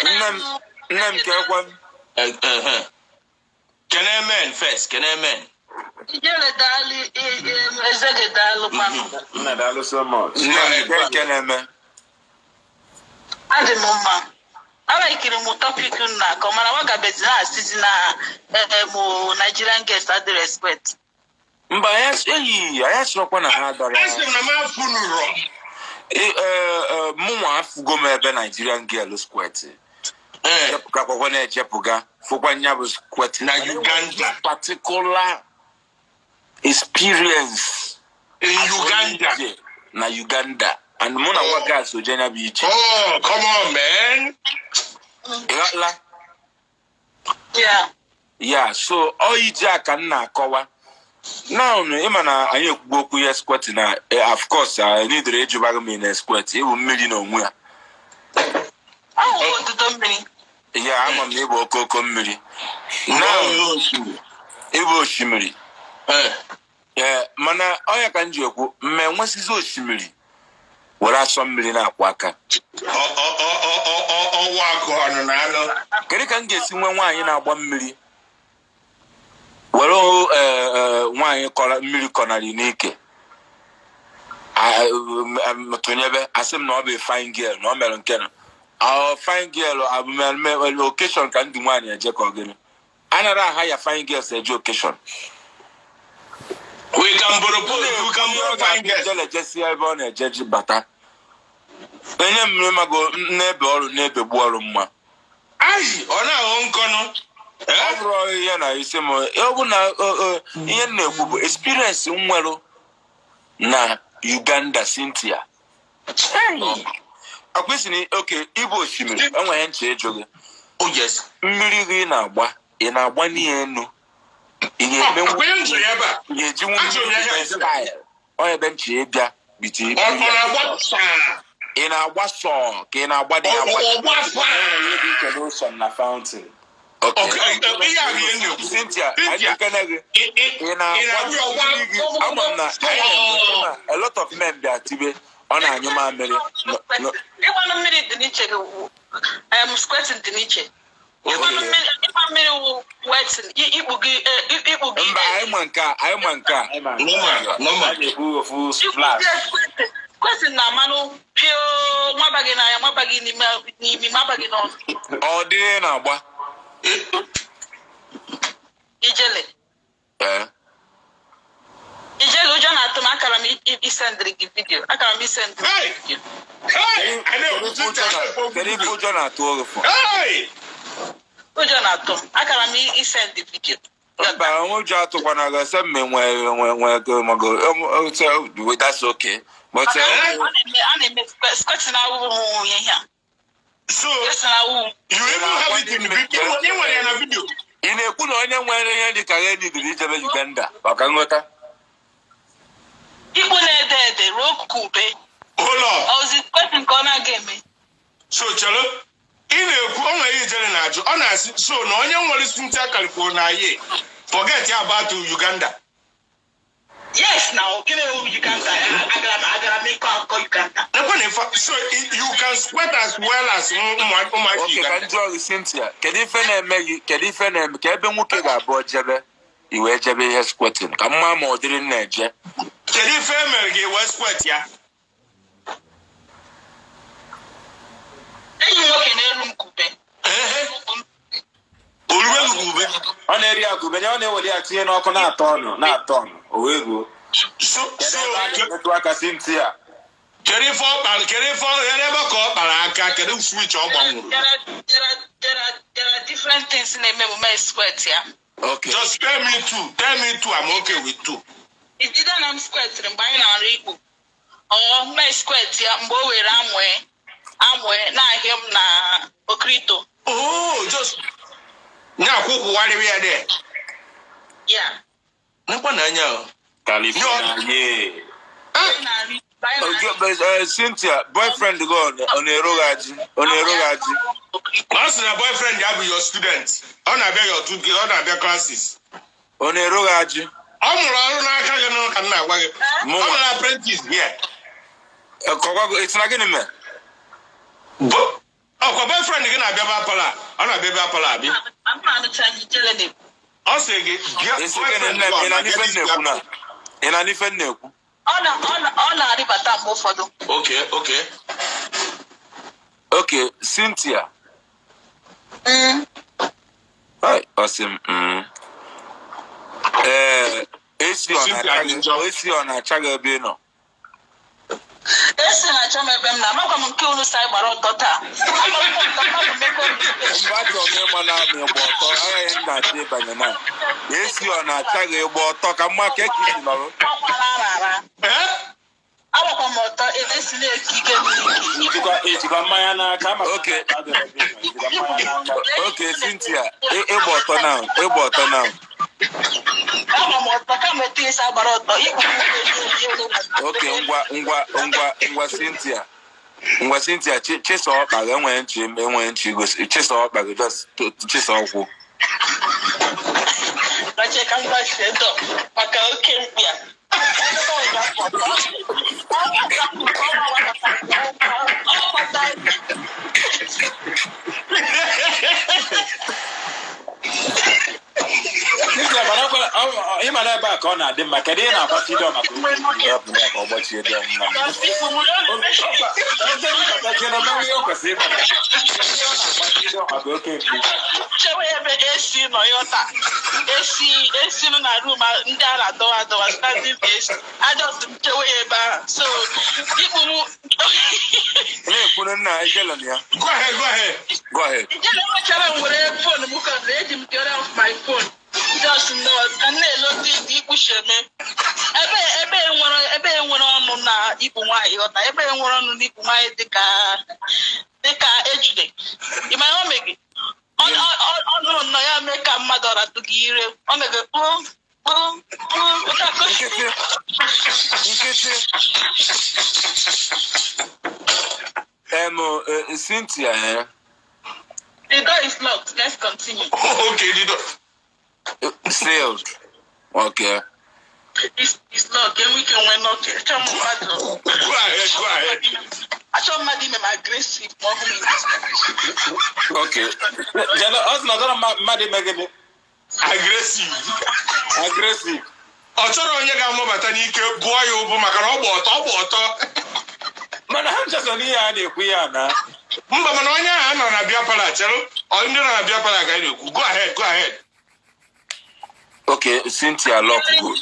Nne m, nne m ka ekwe m. Kene men first, kene men. Ijele daalụ, Ezege daalụ kwanụ. Nna, daalụ so much. Nne m nke nke na-eme. Adị m mma. Alaikiri m topic m na-akọ, mana wagabezi na asịzi na mụ Nigerian girls adị respect. Mba, eyi, anyị asịrọkwa na ha dara. Asị m na m afụ nụrọ. Mụnwa afụgo m ebe Nigerian girl squat. Jepụga na-ejepụga fụkwa nya bụ squat. Na Uganda. Particular experience. In Uganda. Na Uganda. And mụ na nwa gas oje nya bụ ije. Oh, come on, man. Ịghọtala? Yeah. Yeah, so ọ ije a ka m na-akọwa. Now, ịma na anyị ekwugo okwu ya squat na of course anyị nidere ịjụbaghị m na squat ịbụ mmiri na onwe ya. Ọ wụ odudo mmiri. Ya ama m na ịbụ okoko mmiri. Now, ịbụ osimiri. Mana ọ ya ka m ji ekwu mme nwesizi osimiri were asọ mmiri na-akwụ aka. Ọwụ akụ ọnụ na anụ. Kedu ka m ga-esi nwee nwaanyị na-agba mmiri were nwaanyị kọrọ mmiri kọnarị n'ike tụnyebe asị m na ọ bụ fine girl na ọ mere nke na Our fine girl abụmeme occasion ka ndị nwaanyị eje ka ọ gịnị anara aha ya fine girls eje occasion. We can borrow, we can borrow fine girls. Ijele jesia ebe ọ na-eje ji bata enye mmiri mago n'ebe ọrụ n'ebe gbuo ọrụ mma. Ayi, ọ na-aghọ nkọnụ. Ọ bụrụ ihe na isi m, ọ bụ na ihe m na-ekwu bụ experience m nwere na Uganda. Cynthia, akwesịrị oke ịbụ osimiri enweghị ncha ịjụ gị. Oh yes. Mmiri gị na-agba, ị na-agba n'ihe enu, ị ga-emenwu? Akwenye m jụrụ ya ebe a. Ị ga-ejinwu Ajụrụ m ya mmiri ihe. Style ọ ebe ncha ịbịa biti. Ọ na-agba saa. Ị na-agba sọ ka ị na-agba dị Ọ agba? ọ gba saa. Ihe dị iche n'ocean na fountain. Okay. Okay, ihe a bụ ihe m na-ekwu. Cynthia, Cynthia. anyị kene gị. Ị Ị na-agba na-agba ọgba mmiri gị? Ama m na anyị na-enwe ma a lot of men bịa tibe ọ na-anyụ mamịrị. No. Ịgbanụ mmiri dị n'iche, squirting dị n'iche. Ịgbanụ mmiri, ịgba mmiri wụ wetting, ikpu gị, ikpu gị. Mba, anyị ma nke a, anyị ma nke a. Anyị ma Normal, normal. a na-ekwu ofu Ikpu splash. gị squirting. Squirting na-amanụ pio, nwaba gị n'anya, nwaba gị n'ime n'imi, nwaba gị n'ọnụ. Ọ dịrị na-agba. Ijele. Ee. Ijele, ụjọ na-atụ m. Akara m isendịrị gị video, akara m isendịrị gị Hey! video. Hey! A Kedu na-ekwu ife Cynthia, ụjọ a na-ekwu na- kedu ife video. ụjọ na-atụ oge fọ? Hey! Ụjọ na-atụ m, akara m isendị video. Mba, onwe ụjọ atụkwana gị sị mme nwe nwe nwe mago. That's okay, but A na-eme squirting awụghị ihe a. So, Squirting awụghị. you even have it in the video. Ị nwere ya na video. Ị na-ekwu na onye nwere ihe dị ka ya nidiri ijebe Uganda maka nghọta? Ikpu na-ede ede ruo okuku ube. Hold on. Ozi squirting ka ọ na-aga eme. So, chere. Ị na-ekwu, o nwere ihe ijere na-ajụ. Ọ na-asị, so na onye nwere Cynthia California ye, forget about Uganda. Yes, na gịnị wụ Uganda? Agara m ịkọ akụkọ Uganda. Nekwe na so you can sweat as well as ụmụaka Oke, ka Uganda. njụ gị, Cynthia, kedu ife na-eme gị? Kedu ife na-eme ka ebe nwoke ga-abụ jebe i wee jebe ihe squirting ka mma ma ọ dịrị m na-eje? Kedu ife e mere gị wee sweat ya? Enyi m nwoke na-eru m kube. Ehe. Oruwe gị ube. Ọ na-eri akụbe ya, ọ na-ewere ya tinye n'ọkụ na-atọ ọnụ na-atọ ọnụ o wee ruo. So Kedu so ebe a na-emetụ aka, Cynthia? Kedu ife ọ kpara? Kedu ife ọ kedu ebe ka ọ kpara aka? Kedu switch ọ gbanwuru? There are different things na-eme emume squirt ya. Okay. Just tell me two. Tell me two. I'm okay with two. Ijide na m squirtịrị mgbe anyị na-arụ ikpu, ọ mee squirt ya mgbe o were amụe amụe na-ahịa m na okrito. Oh, just nya akwụkwụgharịrị ya there. Ya. Nekwa na anya o. California yeah. Anyị na-arụ ikpu, anyị na-arụ Okay, but, Cynthia, boyfriend gị ọ na-ero gị ajị? Ọ na-ero gị ajị? Ma ọ sị na boyfriend ya bụ your student. Ọ na-abịa your two, ọ na-abịa classes. Ọ na-ero gị ajị? Ọ mụrụ ọrụ n'aka gị nụ ka m na-agwa gị. Ọ Mụnwa. mụrụ apprentice here. Kọgwa ị sị na gịnị mee? Ọkwa boyfriend gị na-abịa be apala. Ọ na-abịa be apala abịa. M na-anụcha njijele na-ekwu. Ọ sị gị bịa. Ị sị gịnị, nne m? Ị na n'ife m na-ekwu na ị na n'ife m na-ekwu? Ọ na-arịbata mgbe ụfọdụ. Okay. Okay, Cynthia. Hai, ọ sị m Ee, esi ọ Cynthia na-acha dị gị njọ. esi ọ na-acha gị ebe ị nọ? Esi na-achọ m ebe m na amakwa m nke unu sa gbara ọtọ taa. Agbara m ọtọ, mmadụ mekọ m. Mgbe achọrọ m ịma na amị ịgba ọtọ agaghị m na-achọ ịbanye na esi ọ na-acha gị ịgba ọtọ ka mma ka eke isi nọrọ. Agbara ara ara. Eh? Agbakwa m ọtọ esi na-eke ike m n'ike. Ijikwa mmanya n'aka maka Okay. adịrọ gị mma, ijikwa mmanya n'aka. Okay, Cynthia, ịgba ọtọ now, ịgba ọtọ now. Agba m ọtọ kama etu esi agbara ọtọ ikpu. Okay, ngwa ngwa ngwa ngwa, Cynthia, ngwa Cynthia, chịsa ọkpa gị, enwere nchi, enwere nchi gosi chịsa ọkpa gị, just chịsa ọkwụ. Bache ka m gbachie dọ maka oke mkpi a. Cynthia, mana Ịma na ebe a ka ọ na-adị mma. Kedu ihe na-agbachi door maka oke? Hapụ ya ka ọ gbachie door mma. Oke mkpatachi na mmanwụ ihe o kwesịrị ịbata. Ihe ọ na-agbachi door maka oke mkpu. Chewe ebe AC nọ, yọta AC, AC nọ na room ndị a na-adọwa adọwa, standing AC. A just chewe ya ebe ahụ, so ikpu m. Na-ekwuru nna ijele na ya. Go ahead, go ahead. Go ahead. Ijele, mechara m were phone m ka eji m the other of my phone just nọ ka m na-elo ndị dị ikpuchi eme ebe nwere ọnụ na ikpu nwaanyị, ghọta ebe nwere ọnụ na ikpu nwaanyị dịka ejide. Ị ma ihe o mege? Ọ nụrụ nọ ya mee ka mmadụ ọratụ gị ire. O mege kpụrụ kpụrụ kpụrụ. Nkịtị nkịtị. Cynthia, eh? The door is locked. Let's continue. Okay, the door. Sealed. Okay. It's locked. And we can win. Okay. Achọ m mmadụ. Go ahead, go ahead. Achọ mmadụ ime m aggressive ma ọ bụ m. Okay. Jele, ọ sị na ọ chọrọ mmadụ ime gịnị? Aggressive. Aggressive. Ọ chọrọ onye ga-amụbata n'ike bụọ ya ụbụ maka na ọ gba ọtọ, ọ gba ọtọ. Mana ha nchesa n'ihe a na-ekwu ya na Mba, mana onye ahụ nọ na beer parlour, chere, ọ ndị nọ na beer parlour ka anyị na-ekwu. Go ahead, go ahead. Okay, Cynthia lock go.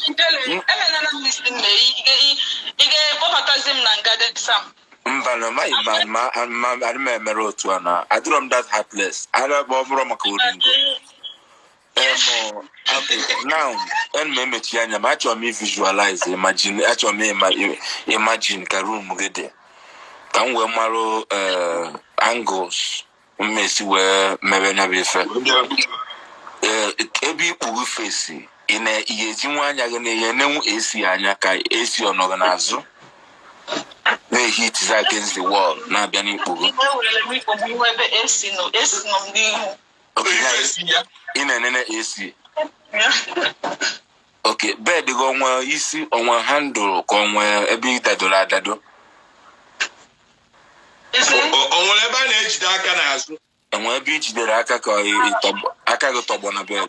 Emenana m list m. Ị ga-ekpọbatazi m na nga Sam? Mba, na ma ma ma ma adị m emere otu a na adịrọ m that heartless. Ara ọ bụrụ maka oringo. Okay, now ana m emechi anya ma achọrọ m visualize, imagine, achọrọ m imagine ka room gị dị ka m wee marụ angles mmesi wee mere nya bụ ife. Ebe ikpuru fesi ị na ị ga-eji nwa anya gị na ihe nenwu esi anya ka esi ọnọgụ n'azụ na-ehit against the wall na-abịa n'ikpuru. Ewere m ikpo m ihu ebe esi nọ, esi nọ m n'ihu. Okay, ya. Esi ya. Ị na-enene AC. Okay, bed gị onwe isi, onwe handle, ka onwe ebe ị dadoro adado? Isi. O nwere ebe a na-ejide aka n'azụ? Enwe ebe i jidere aka ka aka gị tọgbọ na bed?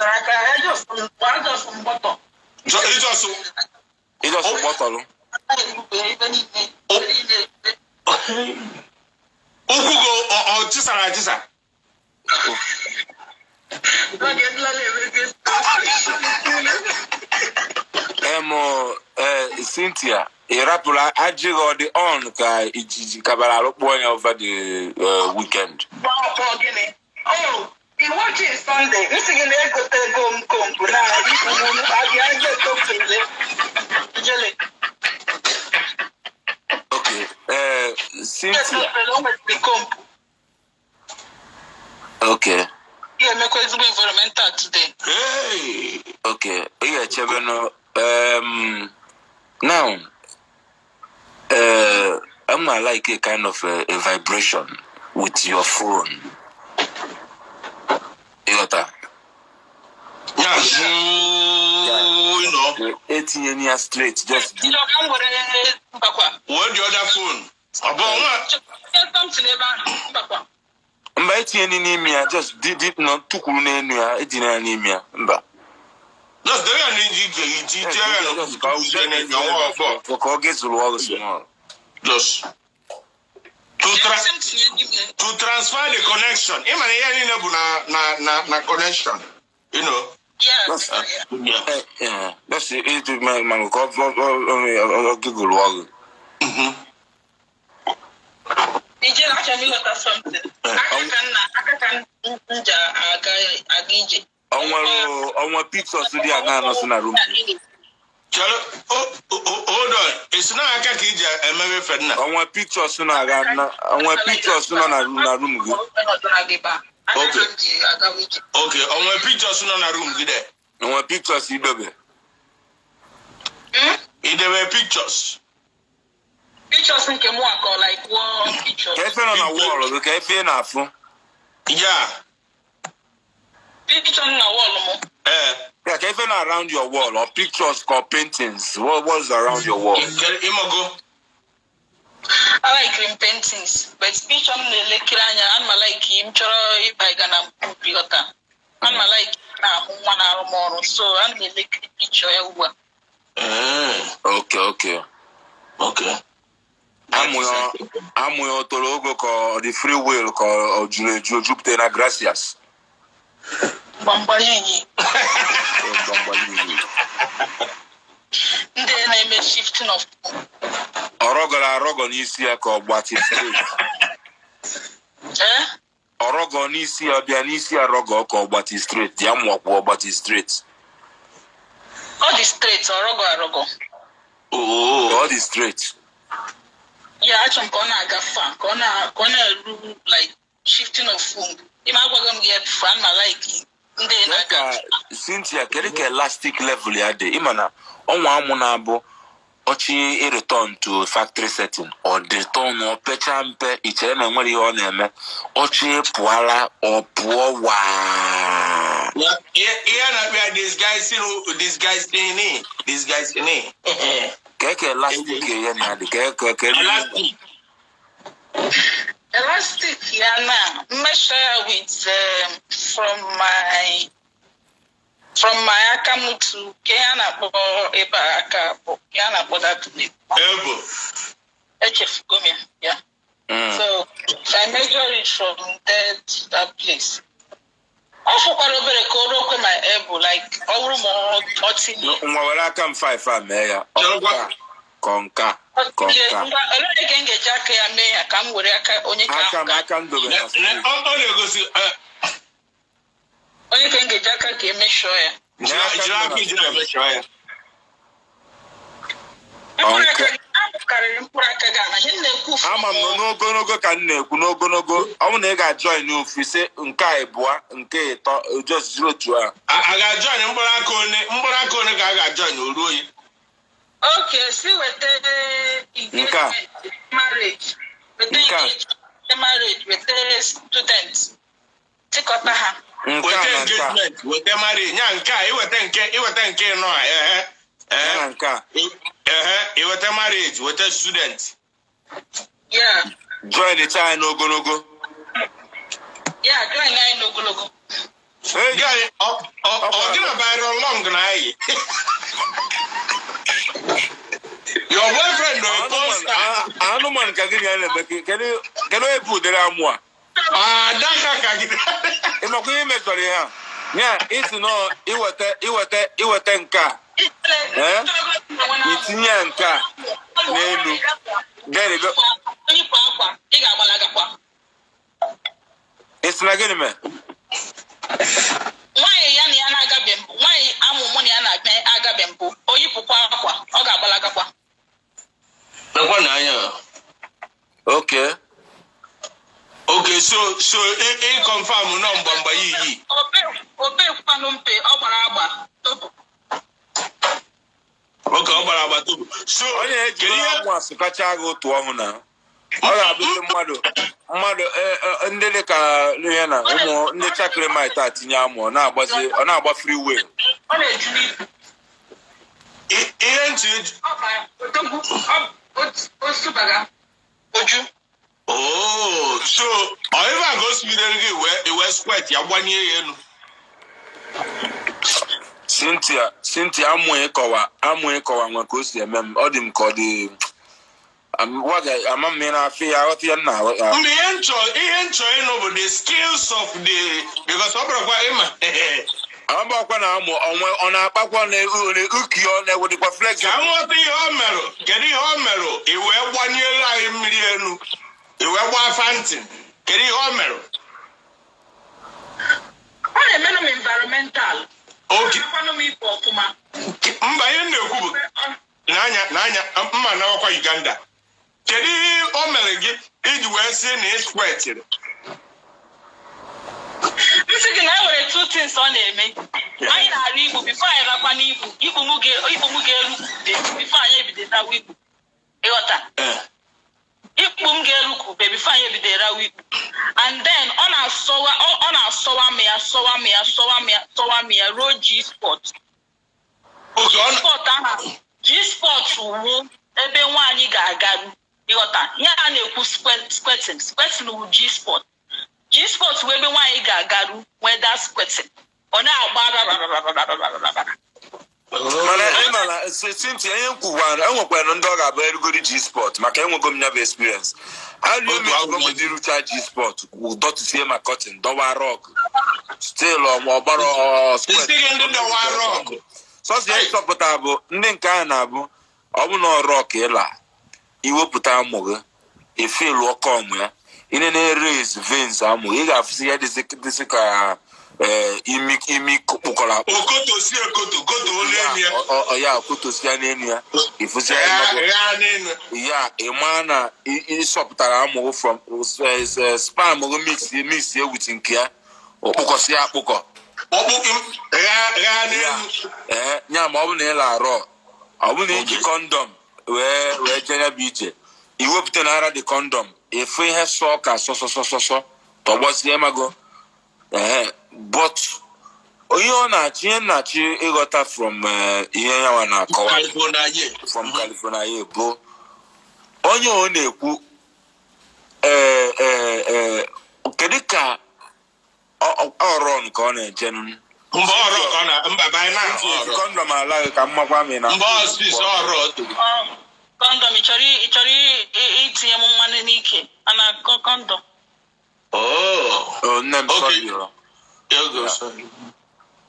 Aka ajọsụ mgbọtọ. Ịjọsụ. Ịjọsụ gbọtọlụ. Ebe niile, ebe niile. Ụkwụ gị ọ chisara achisa? Oge nlala emezi. Em Cynthia, ị rapụrụ ajị gị, ọ dị on ka ijiji kabara alụkpụ ya over the weekend? Ọ gịnị? Oh, ị watching Sunday? Nsị gị na-egote ego m comb na ikwu m abịa ego ijele. Okay, Cynthia. Etofele, o nwetara comb. Okay. Ị ga-emekwa ezigbo environmental today. Hey! Okay, ị ga-echebe no. Now I'm like a kind of a vibration with your phone, ịghọta? Ya zuu, you know. Etinye ya straight, just give. Chọọ ka m were mbakwa. Wee the other phone. Ọ bụ nwa. Chọọ something ebe ahụ mbakwa. Mba, etinye n'ime ya, just dị nọ tukwuru n'elu ya, etinye ya n'ime ya, mba. Just debe ya n'iji ije iji ije ya Just ka ije na ọnwa ọbọ. Ka ọ ga-ezuru ọrụ small. Just to Sị m tinye n'ime. To transfer the connection. Ị ma na ihe niile bụ na connection. Yeah. Yeah. Just ịtụ ma ka ọ gịgụrụ ọrụ. Ije, achọrọ m ịghọta something. Aka ka m ji aga ije. Onwere onwe pictures dị aṅaa nọ si na room gị? Chere, hold on. Esi na aka ka iji emebe fedna. Onwe pictures na-aga na onwe pictures nọ na room gị? Okay. Okay, onwe pictures nọ na room gị de? Onwe pictures idobe? Idebe pictures? Pictures nke mụ akọ, like wall pictures? Ka efe nọ na wall gị, ka efe ị na-afụ? Ya. Picture na wall mụ? Ee. Ya, ka efe na around your wall, or pictures or paintings, what's around your wall? Ịmago. I like m paintings, but picture m na-elekere anya, ana m like m chọrọ ịba ịga na mkpu ghọta. Ana m like Na-ahụ nwa na-arụ m ọrụ, so ana m eme picture ya ugbu a. Okay. Amụ ya o toro ogo ka ọ dị free will, ka ọ juru eju, o jupụtara na gracias? Mgbamgbanye enyi. Mgbamgba niile. Ndị na-eme shifting of Ọ rọgọrọ arọgọ n'isi ya ka ọ gbachi straight? Eh? Ọ rọgọ n'isi ya, bịa n'isi ya, rọgọ ka ọ gbachi straight ya, mụọkwa ọ gbachi straight? Ọ dị straight, ọrọgọ arọgọ. Oh. Ka ọ dị straight? Ya, achọrọ m ka ọ na-aga fa, ka ọ na-eru like shifting of womb. Ime agwaghị m gị ya before, ana m like ndị Kee na-aga. Ka Cynthia, kedu ka elastic level ya dị? Ịma na ọnwa amụ na-abụ ọchị return to factory setting, ọ dị turn, ọ pecha mpe, i chere na enwere ihe ọ na-eme, ọchị pụọla, ọ pụọ waa. Ihe a na-akpọ ya disguising, disguising. Ka elastic ya na dị ka Elastic. Elastic ya na measure ya with from my aka m to ke ya na-akpọ ebe a aka bụ ke ya na-akpọ that place. Elbow. Echefugo m ya ya. So if I measure it from there to that place, ọ fụkwara obere ka o ruokwe my elbow, like ọ bụrụ ma ọ tinye. Nwa, were aka m 5 a mee ya. Ọ Cherekwa. nka kọ nka Ọ kọ tinye nka. Ngwa, olee ka m ga-eji aka ya mee ya, ka m were aka onye ka Aka ahụ m ka aka m dobe na Ọ na-egosi onye ka m ga-eji aka ka emeshọọ ya. Jiri aka ijiri emechara ya. Mkpụrụ Nke- aka gị abụ karịrị mkpụrụ aka gị anaghị m na-ekwu. Ama m nọ n'ogologo ka m na-ekwu n'ogologo. Ọ bụ na ị ga-ajoin ofu ise nke a, ịbụa nke ịtọ, just jiri otu a. A ga-ajoin mkpụrụ aka one, mkpụrụ aka one ka a ga-ajoin o ruo oyi? Okay, si weta Nke a. engagement, marriage, weta Nke a. engagement, marriage, weta student, chịkọta ha. Nke Weta a na nke a. engagement, weta marriage, nya nke a, iweta nke, iweta nke nọ a, ehe. Ya Ehe. na nke a. Ehe, iweta marriage, weta student. Ya. Join cha anyị n'ogologo. Ya, join anyị n'ogologo. Hey, Guy, ọ gị na Byron Long na anyị. Your boyfriend nọ a porn star. Anụmanụ ka gịnị ya na-eme? Kedu onye bụ ụdịrị amụ a? Adaka ka gị. Ị makwa ihe mejọrọ ihe a ya isi nọ iweta nke a. Eh? Itinye ya nke a n'elu. Then you go- Yipụ akwa, ị ga-agbalagakwa. Ị sị na gịnị mee? Nwaanyị ya na ya na-agabe mbụ, nwaanyị amụ mụ na ya na-agabe mbụ, o yipụkwa akwa, ọ ga-agbalagakwa. Nakwa n'anya. Okay. Okay, so ị confirm nọ mgbamgba yiyi. Obekwanụ mpe, ọ gbara agba topu. Okay, ọ gbara agbata obi. So Onye eji kedu ihe amụ asụkacha agha otu ọhụụ na ọ ga-abụzi mmadụ ndị dị ka ihe na ụmụ ndị chakrimit a tinye amụ, ọ na-agbazi, ọ na-agba free will. Ọ na-eju n'ibu. Ihe ntị Ọ bara odogwu, o subaga oju. Oh, so ọ ife a ka o sigidere gị wee squirt ya gbanye ya elu. Cynthia, Cynthia, amụ ịkọwa, amụ ịkọwa nwe ka o si eme m, ọ dị m ka ọ dị ama m na-afị ya aghọta ya nna aghọta. Mgbe ihe nchọ ịnụ bụ the skills of the, because ọ bụrụkwa ịma. Agbakwa na amụ onwe ọ na-akpakwa na uki, ọ na-ewedịkwa Ka flexible. m ghọta ihe o merụ. Kedu ihe o merụ i wee gbanyere anyị mmiri elu, i wee gbaa fountain? Kedu ihe o merụ? Ọ na-emenụ m environmental. Oke. Akwanụ m ibu ọfụma. Mba, ihe m na-ekwu bụ n'anya n'anya mma nawakwa Uganda. Kedu ihe o mere gị iji wee sị na ị squirtịrị? M sị gị na e nwere two things ọ na-eme. Anyị na-arụ igbu before anyị rakwa n'igbu, igbu m ga-eru before anyị ebido rawa igbu, ịghọta? Eh. Ikpu m ga-eru ka ube before anyị ebido rawa ikpu, and then ọ na-asọwa m ya, sọwa m ya, sọwa m ya, sọwa m ya ruo G spot. Oke ọ Spot ahụ, G spot wu ebe nwaanyị ga-agaru, ịghọta ihe a na-ekwu? Squirting wu G spot. G spot wu ebe nwaanyị ga-agaru nwee that squirting. Ọ na-agba rararararararara. Mana ị ma na Cynthia, ihe m kwukwara, enwekwara ndị ọ ga-abụ erugori G spot, maka enwego m ya bụ experience. Alụ omegodi rucha G spot, dọtụsie ma curtain, dọwa rug, still ọgbara Isi gị ndị dọwa rug. Sọsọ ihe chọpụta bụ ndị nke ahụ na-abụ ọ bụ na rug ịla iwepụta amụ gị, efilu ọkọ ọmụ ya, ị na-erezi veins amụ, ị ga-afụsị ihe dịsị ka imi imi kpụkọrọ akpụ. Okoto si ekoto koto olu elu ya. Ya kotosia n'elu ya, ịfụsị ya. Ghaa ịmago ghaa n'elu. Ya ịma na ịsọpụtara amụ from sperm gị, mix mix with nke ya, okpụkọsị ya akpụkọ. Ọkpụkpụ ghaa ghaa Ya n'elu. Ee, ya ma ọ bụ na ị la-arọ, ọ bụ na iji condom wee jee ya bụ ije, iwepụta na ara dị condom, efu ihe sọ ka sọsọsọsọsọ tọgbọsie mago. Ee, but ihe ọ na-achọ, ihe m na-achọ ịghọta from ihe ya nwa na-akọwa California ye. From California ye bụ onye ọ na-ekwu, ee ee ee, kedu ka ọrọn ka ọ na-eje nụ? Mba, ọrụ ka ọ na mba by now ọrụ. Condom alaghị ka mmakwa mi na Mba, ọsịsọ ọrụ toro. Condom, ị chọrọ itinye m mmanụ n'ike a na-akọ condom. Oh. Oh, nne m. Okay. Sorry o. You go, sorry.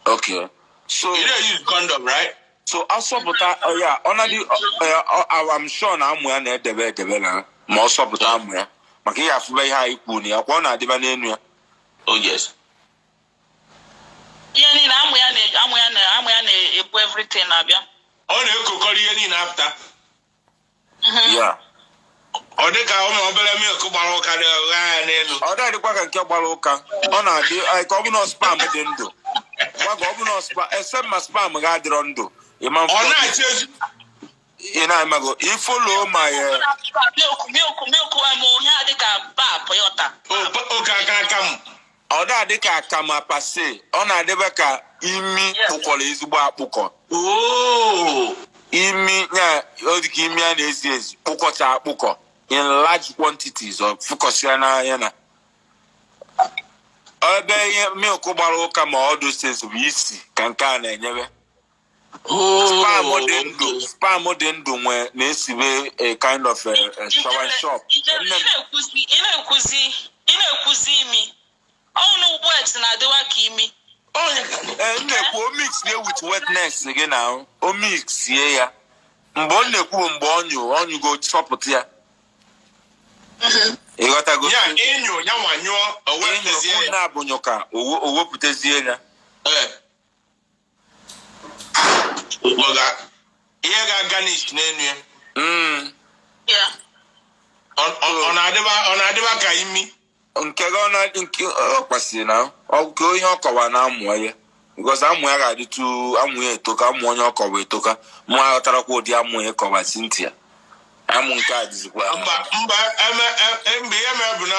Okay, so You don't use condom, right? So asọpụta ya, ọ na-adị I'm sure na amụ ya na-edebe edebe na ma ọ sọpụta amụ ya, maka ihe afụba ihe anyị kwuru na ya kwa, ọ na-adịba n'elu ya. Oh yes. Ihe niile amụ ya na-ebu everything na-abịa. Ọ na-ekokọrọ ihe niile apụta. Ya. Ọ dị ka ụmụ obere milk gbara ụka dị ghaa ya n'elu. Ọ dịghịkwa ka nke gbara ụka, ọ na-adị ka ọ bụ na sperm dị ndụ, gwa ka ọ bụ na sperm, except ma sperm ga-adịrọ ndụ, ịma Ọ na-achị ezi. Ị na-amago ifolo ma ya. Milk, milk, milk, amụ ihe a dị ka pap yọta. Oke aka aka m. Ọ na-adị ka akama pase, ọ na-adịbe ka imi kpụkọrọ ezigbo akpụkọ. Oh. Imi ya, ọ dị ka imi a na-ezi ezi kpụkọcha akpụkọ in large quantities, ọ fụkọsịa n'anya na ebe ihe milk gbara ụka, ma ọ doses bụ isi ka nke a na-enyebe. Sperm dị ndụ, sperm dị ndụ nwee na-esibe a kind of a shower shop. Ị na-ekwuzi ị na-ekwuzi ị na-ekwuzi imi ọnụ wet na-adịwa ka imi. Onye ka Ee, m na-ekwu o mix ye with wetness gị na o mix ye ya, mgbe ọ na-ekwu bụ mgbe ọ nyụ, ọ nyụgo chọpụta ya, ịghọtago? Ya enyo ya nwa nyụọ, o wepụtazie enyo ya. Na-abụnyụ ka o wepụtazie ya. Ee. Maka ihe ga-garnish n'elu ya. Ya. Ọ na-adịba ka imi. Nke gị ọ na nke ọ kwesịrị na ọ ka ihe ọ kọwa na amụ ya, because amụ ya ga-adịtụ, amụ ya etoka, amụ onye ọ kọwa etoka. Mụ aghọtarakwa ụdị amụ ya kọwa Cynthia, amụ nke a dịzikwa. Mba, mba, eme mba, ihe mere bụ na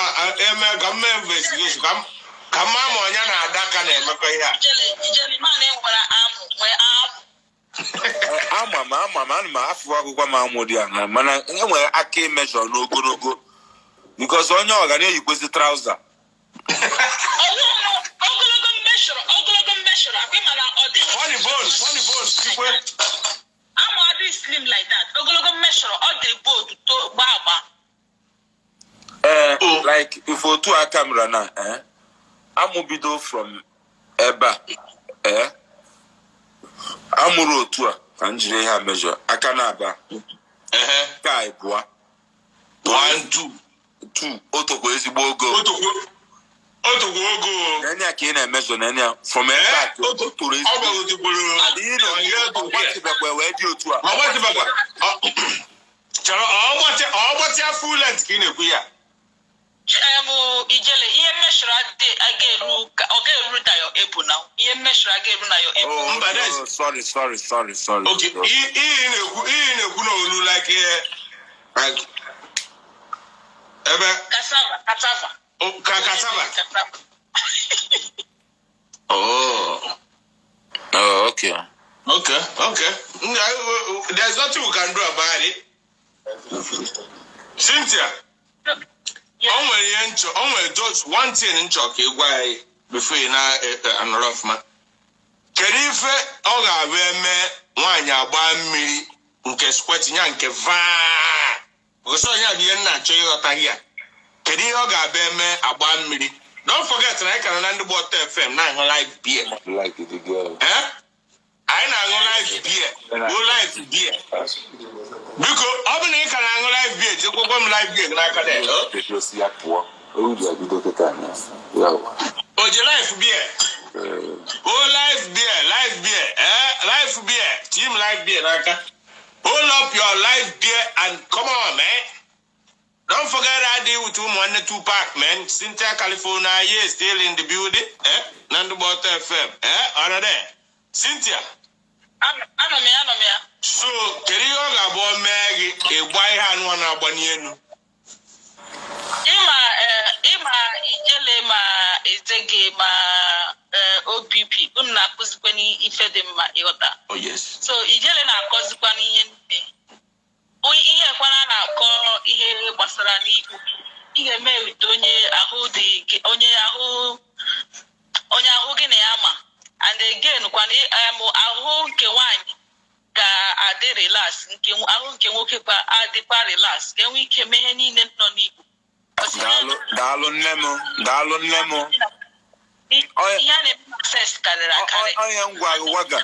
eme ka m mee investigation ka m maa ma ọnya na adaka na-emekọ ihe a. Ijele, ijele, ma na enwere amụ, nwee amụ. Ama m, ama m, ana m afụ akwụkwọ m, amụ dị aṅa, mana e nwere aka imejọ n'ogologo, because onye ọ ga na-eyikwezi trouser. Ogologo mmeshọrọ, ogologo mmeshọrọ akwa, ịma na ọ dịghị. Funny bone, funny bone, ikwe. Amụ adịghị slim like that. Ogologo mmeshọrọ, ọ dị bold, to gbaa agba. Ee. Oh. Like if otu a camera na amụ bido from ebe a, amụrụ otu a, ka m jiri ihe a mejọ aka na-aba. Ehe. Ka abụọ. One, two. Two, o tokwa ezigbo ogo. Otokwu ogo. N'enye ya ka ị na-emejọ, n'enye ya from ebe a ka o toro Ọ ezigbo. gbagotekwuru. Adịghị na ọ gbatịbekwa wee dị otu a. Ọ gbatịbekwa. Chọrọ ọ gbatịa full length ka ị na-ekwu ya. Ijele, ihe mmeshọrọ adị aga eru ka ọ ga-eru na your ebu na ihe mmeshọrọ aga eru na your ebu. Oh, Mba, oh, sorry, sorry, sorry, sorry. Okay, ihe ị na-ekwu na olu like ihe like ebe Cassava, cassava. Ka cassava. Cassava. Oh. Oh, okay. Okay. There's nothing we can do about it. Cynthia, o nwere ihe nchọ, o nwere just one thing nchọ ka ị gwa anyị before ị na-anọrọ ọfụma. Kedu ife ọ ga-abụ eme nwaanyị agba mmiri nke squirting ya nke vaa? Because onye a bụ ihe m na-achọ ịghọta ya. Kedu ihe ọ ga-abụ eme agba mmiri? Don't forget na anyị ka nọ na ndị gba ọtọ FM na-aṅụ live beer. Like the girl. Eh? Anyị na-aṅụ live beer. Bụ live beer. Biko, ọ bụ na ị ka na-aṅụ live beer, jekwakwa m live beer n'aka dị. Edosi ya pụọ. O ji ebido kịta na ya. O ji live beer. O live beer, live beer, eh? Live beer. Team live beer n'aka. Hold up your live beer and come on, man. Don't forget I deal with ụmụnne Tupac, man. Cynthia, California, yeah, still in the building. Eh? Nando Bota FM. Eh? Ọ̀nà there. Cynthia. Anọ m ya, anọ m ya. So, kedu ihe ọ ga-abụ o mee gị ịgba ihe anụ a na-agba n'elu? Ịma ịma ijele ma ezege ma OPP unu na-akụzikwa n'ife dị mma, ịghọta? Oh, yes. So ijele na-akọzikwa n'ihe niile. Ihe kwana na-akọ ihe gbasara n'ikpu ị ga-eme wite onye ahụ dị onye ahụ onye ahụ gị na ya ma. And again kwana, ahụ nke nwaanyị ga-adị relax, nke ahụ nke nwoke kwa adịkwa relax, ka enwee ike mee ihe niile nọ n'ikpu. Daalụ, daalụ nne m, daalụ nne m. Ihe a na-eme na sex karịrị akarị. Onye m gwa gị waga.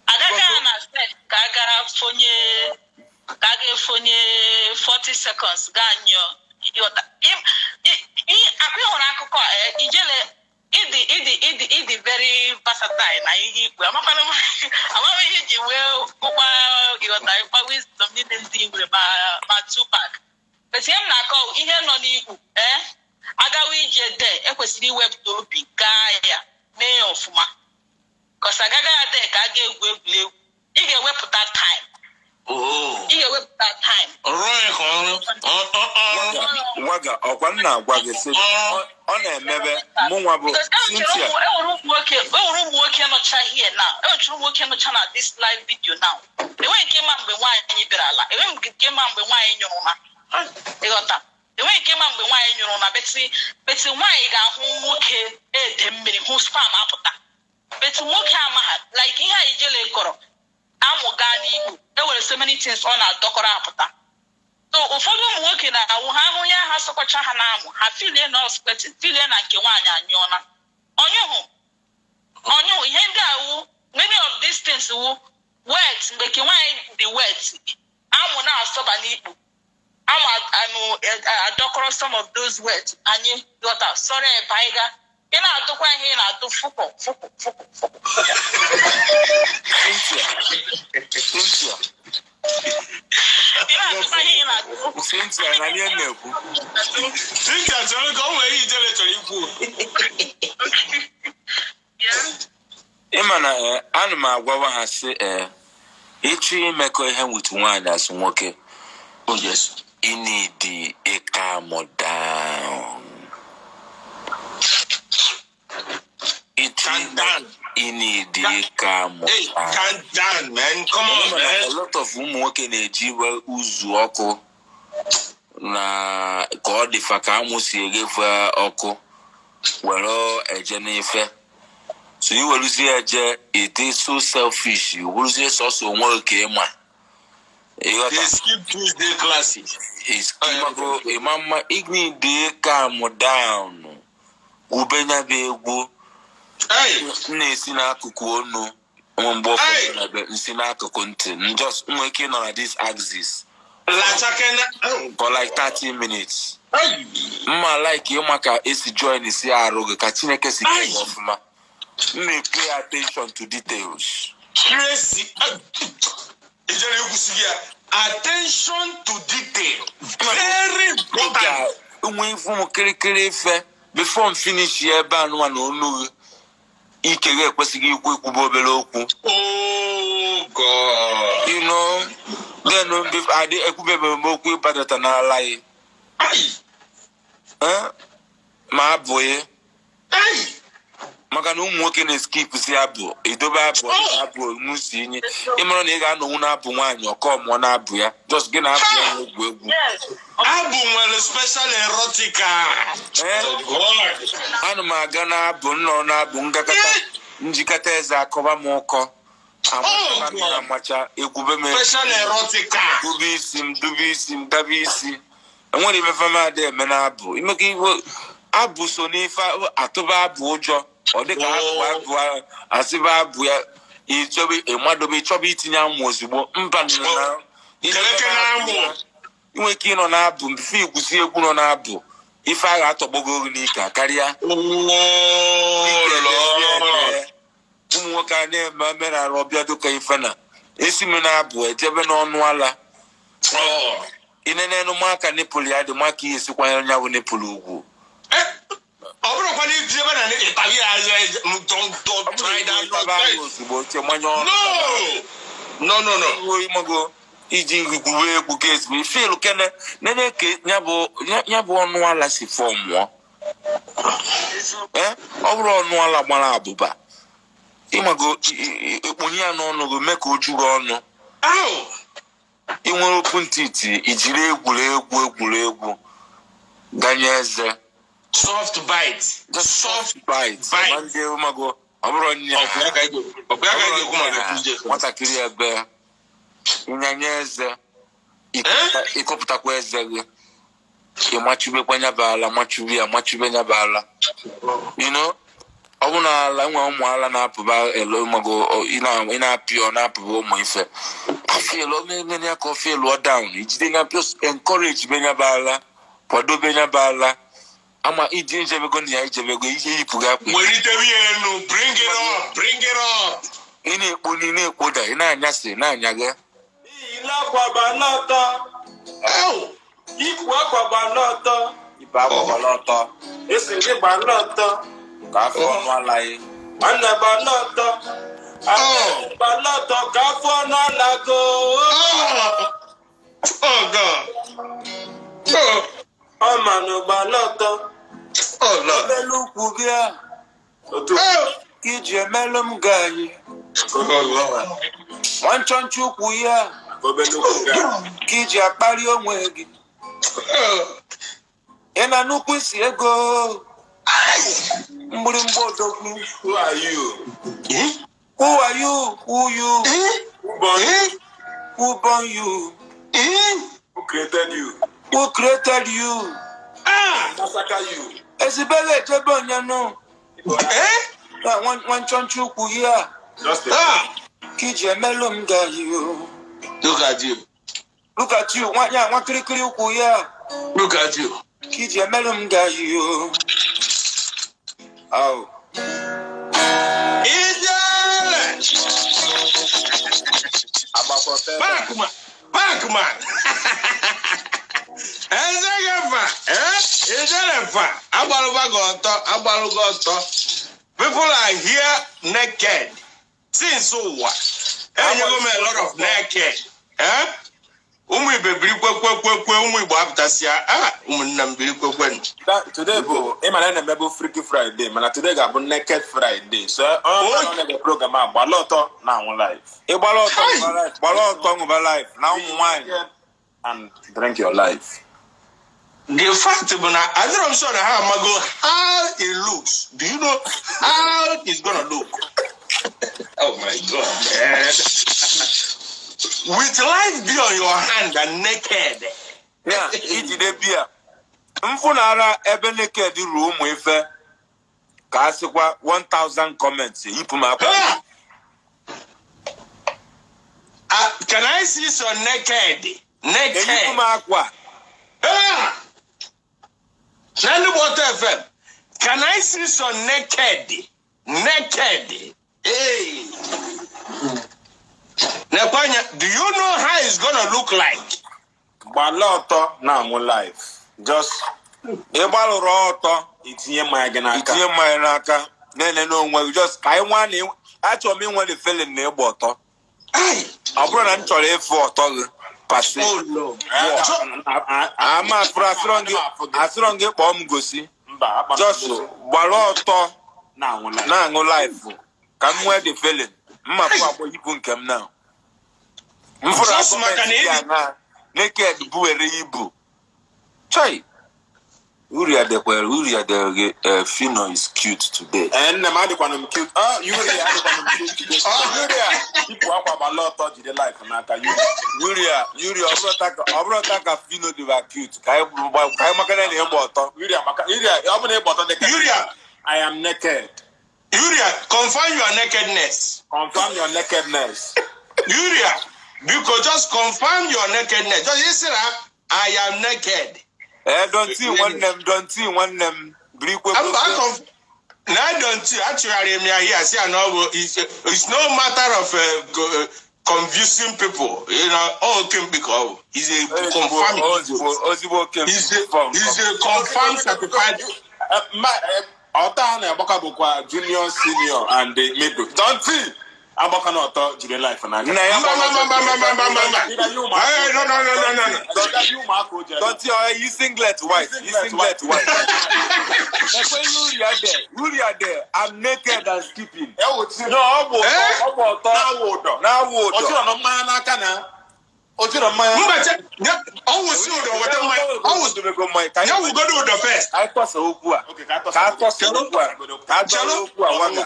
Agaghị na sex ka a gara fonye, ka a ga-efonye 40 seconds gaa nyụọ, ịghọta? Akwa ịhụrụ akụkọ a, ijele ịdị ịdị ịdị ịdị very versatile na ihe ikpu. Amakwana m amaghị ihe iji wee ụkpa, ịghọta, ịkpa wisdom niile ndị nwere ma Tupac. But ihe m na-akọ, ihe nọ n'ikpu, ee, agawa ije de ekwesịrị iwepụta obi gaa ya mee ya ọfụma, 'cause agaghị adị ka a ga-egwu egwuregwu. Ị ga-ewepụta time. Oh. Ị ga-ewepụta time. Ọrụ ya ka ọrụ. Ọrụ. Waga, ọkwa m na-agwa gị sị ọ na-emebe mụnwa bụ Because enwechara Cynthia. Enwere ụmụ nwoke nọcha here now, enwechara ụmụ nwoke nọcha na this live video now. Enweghị nke ma mgbe nwaanyị bịara ala, enweghị nke ma mgbe nwaanyị nyụrụ na, ịghọta? Enweghị nke ma mgbe nwaanyị nyụrụ na but nwaanyị ga-ahụ nwoke ede mmiri, hụ sperm apụta, but nwoke amagha. Like ihe a ijele kọrọ amụ gaa n'ikpu, enwere so many things ọ na-adọkọrọ apụta. So ụfọdụ ụmụ nwoke na-awụ ha hụ ya, ha sọkọcha ha na-amụ, ha filie na ọspetin, filie na nke nwaanyị anyụọna ọnyụhụ ọnyụhụ. Ihe ndị a wụ, many of these things wụ wet. Mgbe nke nwaanyị dị wet, amụ na-asọba n'ikpu, amụ amụ adọkọrọ some of those wet anyị, ghọta? Sọrọ ebe anyị ga ị na-adụkwa ihe ị na-adụ fụkọ fụkọ fụkọ fụkọ. Cynthia, Cynthia. Ị na-adụkwa ihe ị na-adụ. Cynthia, na ihe m na-ekwu. Cynthia chọrọ ka o nwere ihe ijele chọrọ ikwu. Ịma na ana m agwawa ha sị, ee, ịchọ imekọ ihe with nwaanyị asụ nwoke, Oh, yes. ị need ịcalm down. Ịchọ Calm down. ị need ịcalm Hey, down. calm down, man. Come on, Ịma na a man. lot of ụmụ nwoke na-eji iwe uzu ọkụ na ka ọ dịfa ka amụ si eghefe ọkụ were eje n'ife. So iweruzie eje, ịdị so selfish, iweruzie sọsọ onwe gị ka ịma, ịghọta? They skip Tuesday classes. Ịmago ịma mma ịdị calm down, gwube ya bụ egwu. Hey, M na-esi n'akụkụ onu nwe mgbe ụfọdụ na-ebe nsi n'akụkụ ntị m, just nwee ike ịnọ na this axis Lachakena. Oh. for like 30 minutes. Hey. Mma like ịma ka esi join si arụ gị ka Chineke si kee gị ọfụma. M na-pay attention to details. Tracy. Ijele ekwusighị ya. Attention to detail. Very Ị important. ga-enwe ifu m kirikiri ife before m finish ya ebe anụnwa na onu gị ike gị ekwesịghị ikwu ekwube obere okwu. Oh, God. Then adị ekwubebe m okwu ịbadata n'ala ya. Ay. Eh? Ma abụghị Ay. maka na ụmụ nwoke na-eskip si abụ edobe abụ abụ nwusi inye. Ịmara na ị ga-anọnwu na-abụ nwaanyị ọkọ mụọ na-abụ ya, just gị na-abụ ya na-egwu egwu. Yes. Abụ nwere special erotica. Eh? Oh, God. Ana m aga na-abụ nnọọ na-abụ ngakọta. Njikọta eze akọba m ụkọ. Amacha m amacha, egwube m Special erotica. Dube isi m, dube isi m, dabe isi. Enwere ife fama adị eme na abụ. Imekọ iwe abụ so n'ife atụba abụ ụjọ. Ọ dịka abụ abụ asịba abụ ya ịchọba ịmadobe ịchọba itinye amụ ozugbo mba na Keleke na amụ. Inwe ike ịnọ na-abụ mfe igwusi egwu nọ na-abụ ife agha atọgbogo gị n'ike karịa. Oh, Lord. Ụmụ nwoke a na-eme omenala ọbịa dịka ife na esi m na-abụ ejebe n'ọnụ ala. Oh. Inenenu maka nipụl ya dị maka ihe esikwanyere nya bụ nipụl ugwu. Eh, ọ bụrụkwa na iji ebe na ịtaghị ya anya, don't try that Taba ahụ nonsense. ozugbo che manye ọnụ. No! No, no, no. Imago iji gwuwe egwu ka ezigbo ife kene nene ka ya bụ ya bụ ọnụ ala si fọmụọ. Ee, ọ bụrụ ọnụ ala gbara abụba ịmago ekpunye ya n'ọnụ gị mee ka o ju gị ọnụ. Ow! Ị nwere open titi ijiri egwuregwu egwuregwu ganye eze. Soft bite. Soft bite. Bite. Ma ndị ịmago ọ bụrụ nya Ọ bụ ya ka anyị ga-ekwu maka Tuesday. Nwatakịrị ebe ịnyanye eze ịkọpụtakwa eze gị ịmachubekwa nyaba ala machube ya machube nyaba ala ọ bụ na ala nwe ụmụ ala na-apụba elo mago ị na-apị ọ na-apụba ụmụ ife afịlụ omemene ya ka ọ fịlụọ down ijide ya just encourage be nyaba ala kwadobe nyaba ala ama iji njebego na ya ijebego ije yipụ gị akwa. Welite ya elu, bring it up, bring it up. Ị na-ekpo na ị na-ekpoda ị na-anyasị na-anya gị. Ile akwa gba n'ọtọ. Ow! Ikwu akwa gba n'ọtọ. Ibe akwa gbara ọtọ. Esi gị gba n'ọtọ. Ka afọ ọnụ ala gị. Nwanne gba n'ọtọ. Oh. Gba n'ọtọ ka afọ ọnụ ala go. Oh! Oh, God. Oh, Ọmanụ gba n'ọtọ. oh Lord. Obele ukwu gị a Otu. Oh, ka iji emelụ m gaanyị. oh Lord. Nwa nchọnchọ ukwu ya Obele ukwu gị a. ka iji akpali onwe gị. Oh. Ị na nnukwu isi ego mgbịrịmgba odogwu. Who are you? Eh? Who are you? Who you? Eh? Who born you? Eh? Who born you? Eh? Who created you? Who created you? Ah! Massacre you. Ezibele ejebe onye nụ. Eh? Na nwa nchọnchọ ukwu ya Just a Ah! ka iji emelụ m gaanyị o. Look at you. Look at you, nwa ya nwa kirikiri ukwu ya Look at you. ka iji emelụ m gaanyị o. Au. Ijele! Agbakọ pepper. Pac-Man! Pac-Man! Ezegefa! Eh? Ijelefa! Agbalụba gị ọtọ, agbalụga ọtọ. People are here naked. Since ụwa. Enyego m a lot of naked. Eh? Ụmụ ibe biri kwekwekwe, ụmụ Igbo apụtasịa. Ah, ụmụnna m biri kwekwe. Today bụ ịma na na-emebu Freaky Friday, mana today ga-abụ Naked Friday. So onye ọbụla na-ege program a gbala ọtọ na anwụ live. Ị gbara ọtọ ṅụba life, gbara ọtọ ṅụba life na ụmụ nwaanyị. And drink your life. The fact bụ na adịrọ m sure na ha amago how it looks. Do you know how it's gonna look? Oh my God, man. With life be on your hand and naked. Ya ijide biya mfụnara ebe naked ruo ụmụ ife ka a sịkwa 1000 comments yipụ m akwa. Ah! Can I see some naked? Eyipụ Naked. m akwa. Ah! Nandi Water FM. Can I see some naked? Naked. Hey. Nekwanya, do you know how it's gonna look like? Gbala ọtọ na anwụ live. Just Ị gbalụrụ ọtọ itinye mmanya gị n'aka. Itinye mmanya n'aka na-ene n'onwe gị just ka anyị nwa na achọrọ m inwe the feeling na ịgba ọtọ. Ai! Ọ bụrụ na m chọrọ ịfụ ọtọ gị pasi. Oh Lord. Ama afụrụ asịrọ gị kpọọ m gosi. Mba, akpa Just gbara ọtọ na anwụ live. Na-aṅụ life ka m nwee the feeling mma fụ akpọ ibu nke m na mfụrụ Just maka na gọọmenti ịdị- na naked buwere ibu chai. Uri adekwere, Uri adere, Fino is cute today. Ee, nne m adịkwanụ m cute. Ah, Yuria adịkwanụ m cute today. Yuria, yipụ akwa gbala ọtọ jide life n'aka Yuria. Yuria, Yuria, ọ bụrụ taa ka Fino dịba cute, ka anyị makana na ịgba ọtọ. Yuria, maka Yuria, ọ bụ na ịgba ọtọ dị ka Yuria, I am naked. Yuria, confirm your nakedness. Confirm your nakedness. Yuria, biko just confirm your nakedness. Just say that I am naked. Ee, Donti nwanne m, Donti nwanne m, birikwe. Mba, na Donti achụgharị m ya here sị ya na ọ bụ it's no matter of confusing people. You know, ọ oke mkpi ka ọ bụ. He's a confirmed. Ozigbo oke mkpi. He's a confirmed certified. Ọtọ a na-agbakọ bụkwa junior, senior and the middle. Donti agbakọ na ọtọ jide life n'aka. Nna ya Mba, mba, mba, mba, mba, mba, mba. Hey, no, no, no, no, no, no. Donti, yi singlet white, yi singlet white. Ekwe Yuria there, Yuria there, I'm naked and skipping. No, ọ bụ ọtọ, na-awụ ụdọ. Ọ chịrọ mmanya n'aka na. Ọ chịrọ mmanya. Mba, ọ wụsị ụdọ weta mmanya. Ọ wụsị ya wụgodo ụdọ first. Ka anyị tọsa okwu a. Ka atọsa okwu a. Ka atọsa okwu a waga.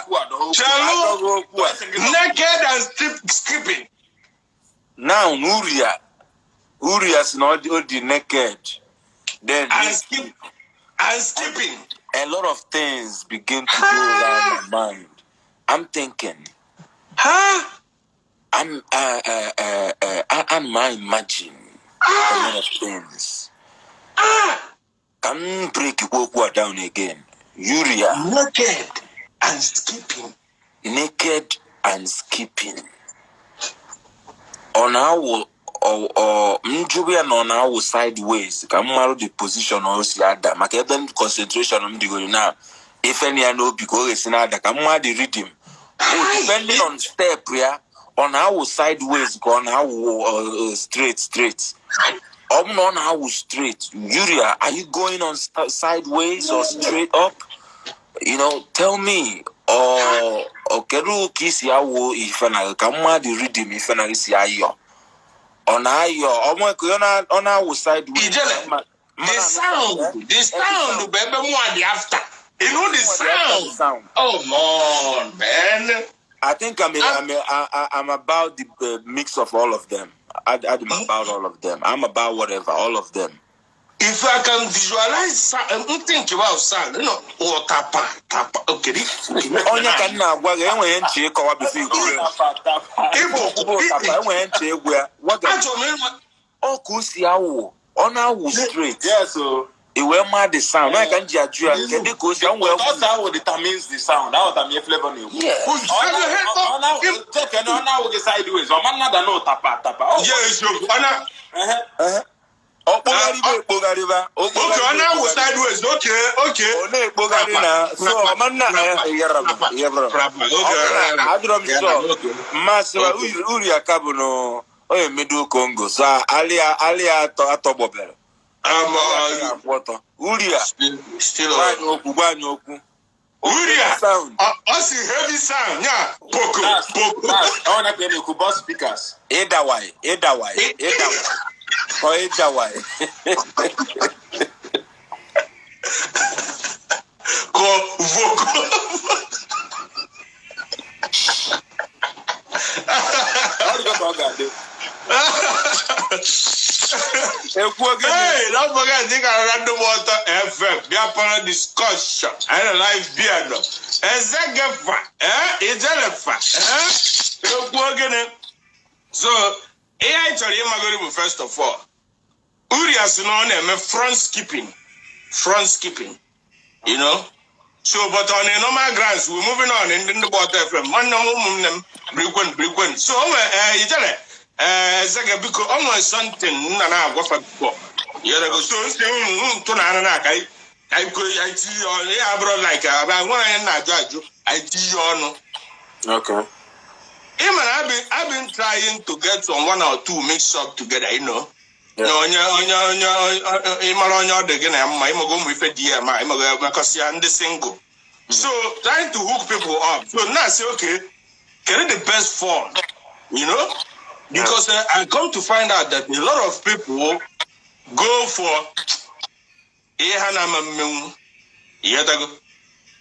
Chelu. Okwu a. Naked and skipping. Now Uria, Uria si na ọ dị naked. Then and skip and skipping. A lot of things begin to go around my mind. I'm thinking. Huh? I'm imagine a lot of things. Can break okwu down again. Uria. Naked and skipping. Naked and skipping. On our or njubia na on our sideways. Ka mmaru the position o si ada. Maka ebe concentration m digoro na ife na ya n'obi ka o ga-esi na-ada ka mma the rhythm. Oh, depending on step ya. On our sideways, on our straight. On our straight. Uria, are you going on sideways or straight up? You know, tell me. Or kedu ka isi awụ ife na ka mmadụ rhythm ife na isi ayọ. Ọ na-ayọ, ọ na-awụ sideways. Ijele, the sound, baby, more the after. You know the sound. Oh man. I think I'm about the mix of all of them. I'm about all of them. I'm about whatever, all of them. If I can visualize, think about sound, you know, or tapa, tapa, okay. Onye ka nna agwa gị enweghị nche ịkọwa before ikwu. Ịbụ enweghị nche egwu ya. Ọ ka o si awụ, ọ na-awụ straight. Yes, o. Iwe ma the sound. Onye ka m ji ajụ ya, kedu ka o si awụ? Ụtọ sound determines the sound. That was flavor na-ekwu. Ọ na-awụ gị sideways. Ọ ma nnada na tapa tapa. Yes, ọ na. Ọ kpogharịba ekpogharịba. Okay, ọ na-awụ sideways. Okay, okay. Ọ na-ekpogharị na so ọ ma nna adịrọ m sure. Mmasị uri aka bụ na onye middle Congo. So alịa atọgbọbere. Uria, gwa anyị okwu. Uria, ọ si heavy sound, ya poko, poko. Ọ na-ekwu na-ekwu bus speakers. Ịdawai, ịdawai, ịdawai. Ọ ịdawai. Ko voko. Ọ dịgo ka ọ ga-adị. Hey, don't forget, you got Random Water FM. Be a part of discussion. And a live beer. Ezegefa, eh? Ijelefa, eh? So, AI chọrọ ịmagoro bụ first of all. Uria si na ọ na-eme front skipping. Front skipping. You know? So, but on a normal grounds, we're moving on in the Water FM. Nwanne m ụmụnne m, birikwen. So, Ijele. Ezege biko o nwere something nna na-agwafa before. So nsị ntụ na anụ na-aka anyị tinye ọnụ ya abụrụ like aba nwaanyị na-ajụ ajụ anyị tinye ọnụ. Okay. Ịma na I've been trying to get some one or two mix up together, you know. Onye onye onye ịmara onye ọ dị gị na mma ịmago ụmụ ife di ya ma ịmago mekọsịa ndị single. So trying to hook people up. So now I say okay, get the best form, you know? Because I come to find out that a lot of people go for Ihe ha na-ama mmenwu. Ịghọtago?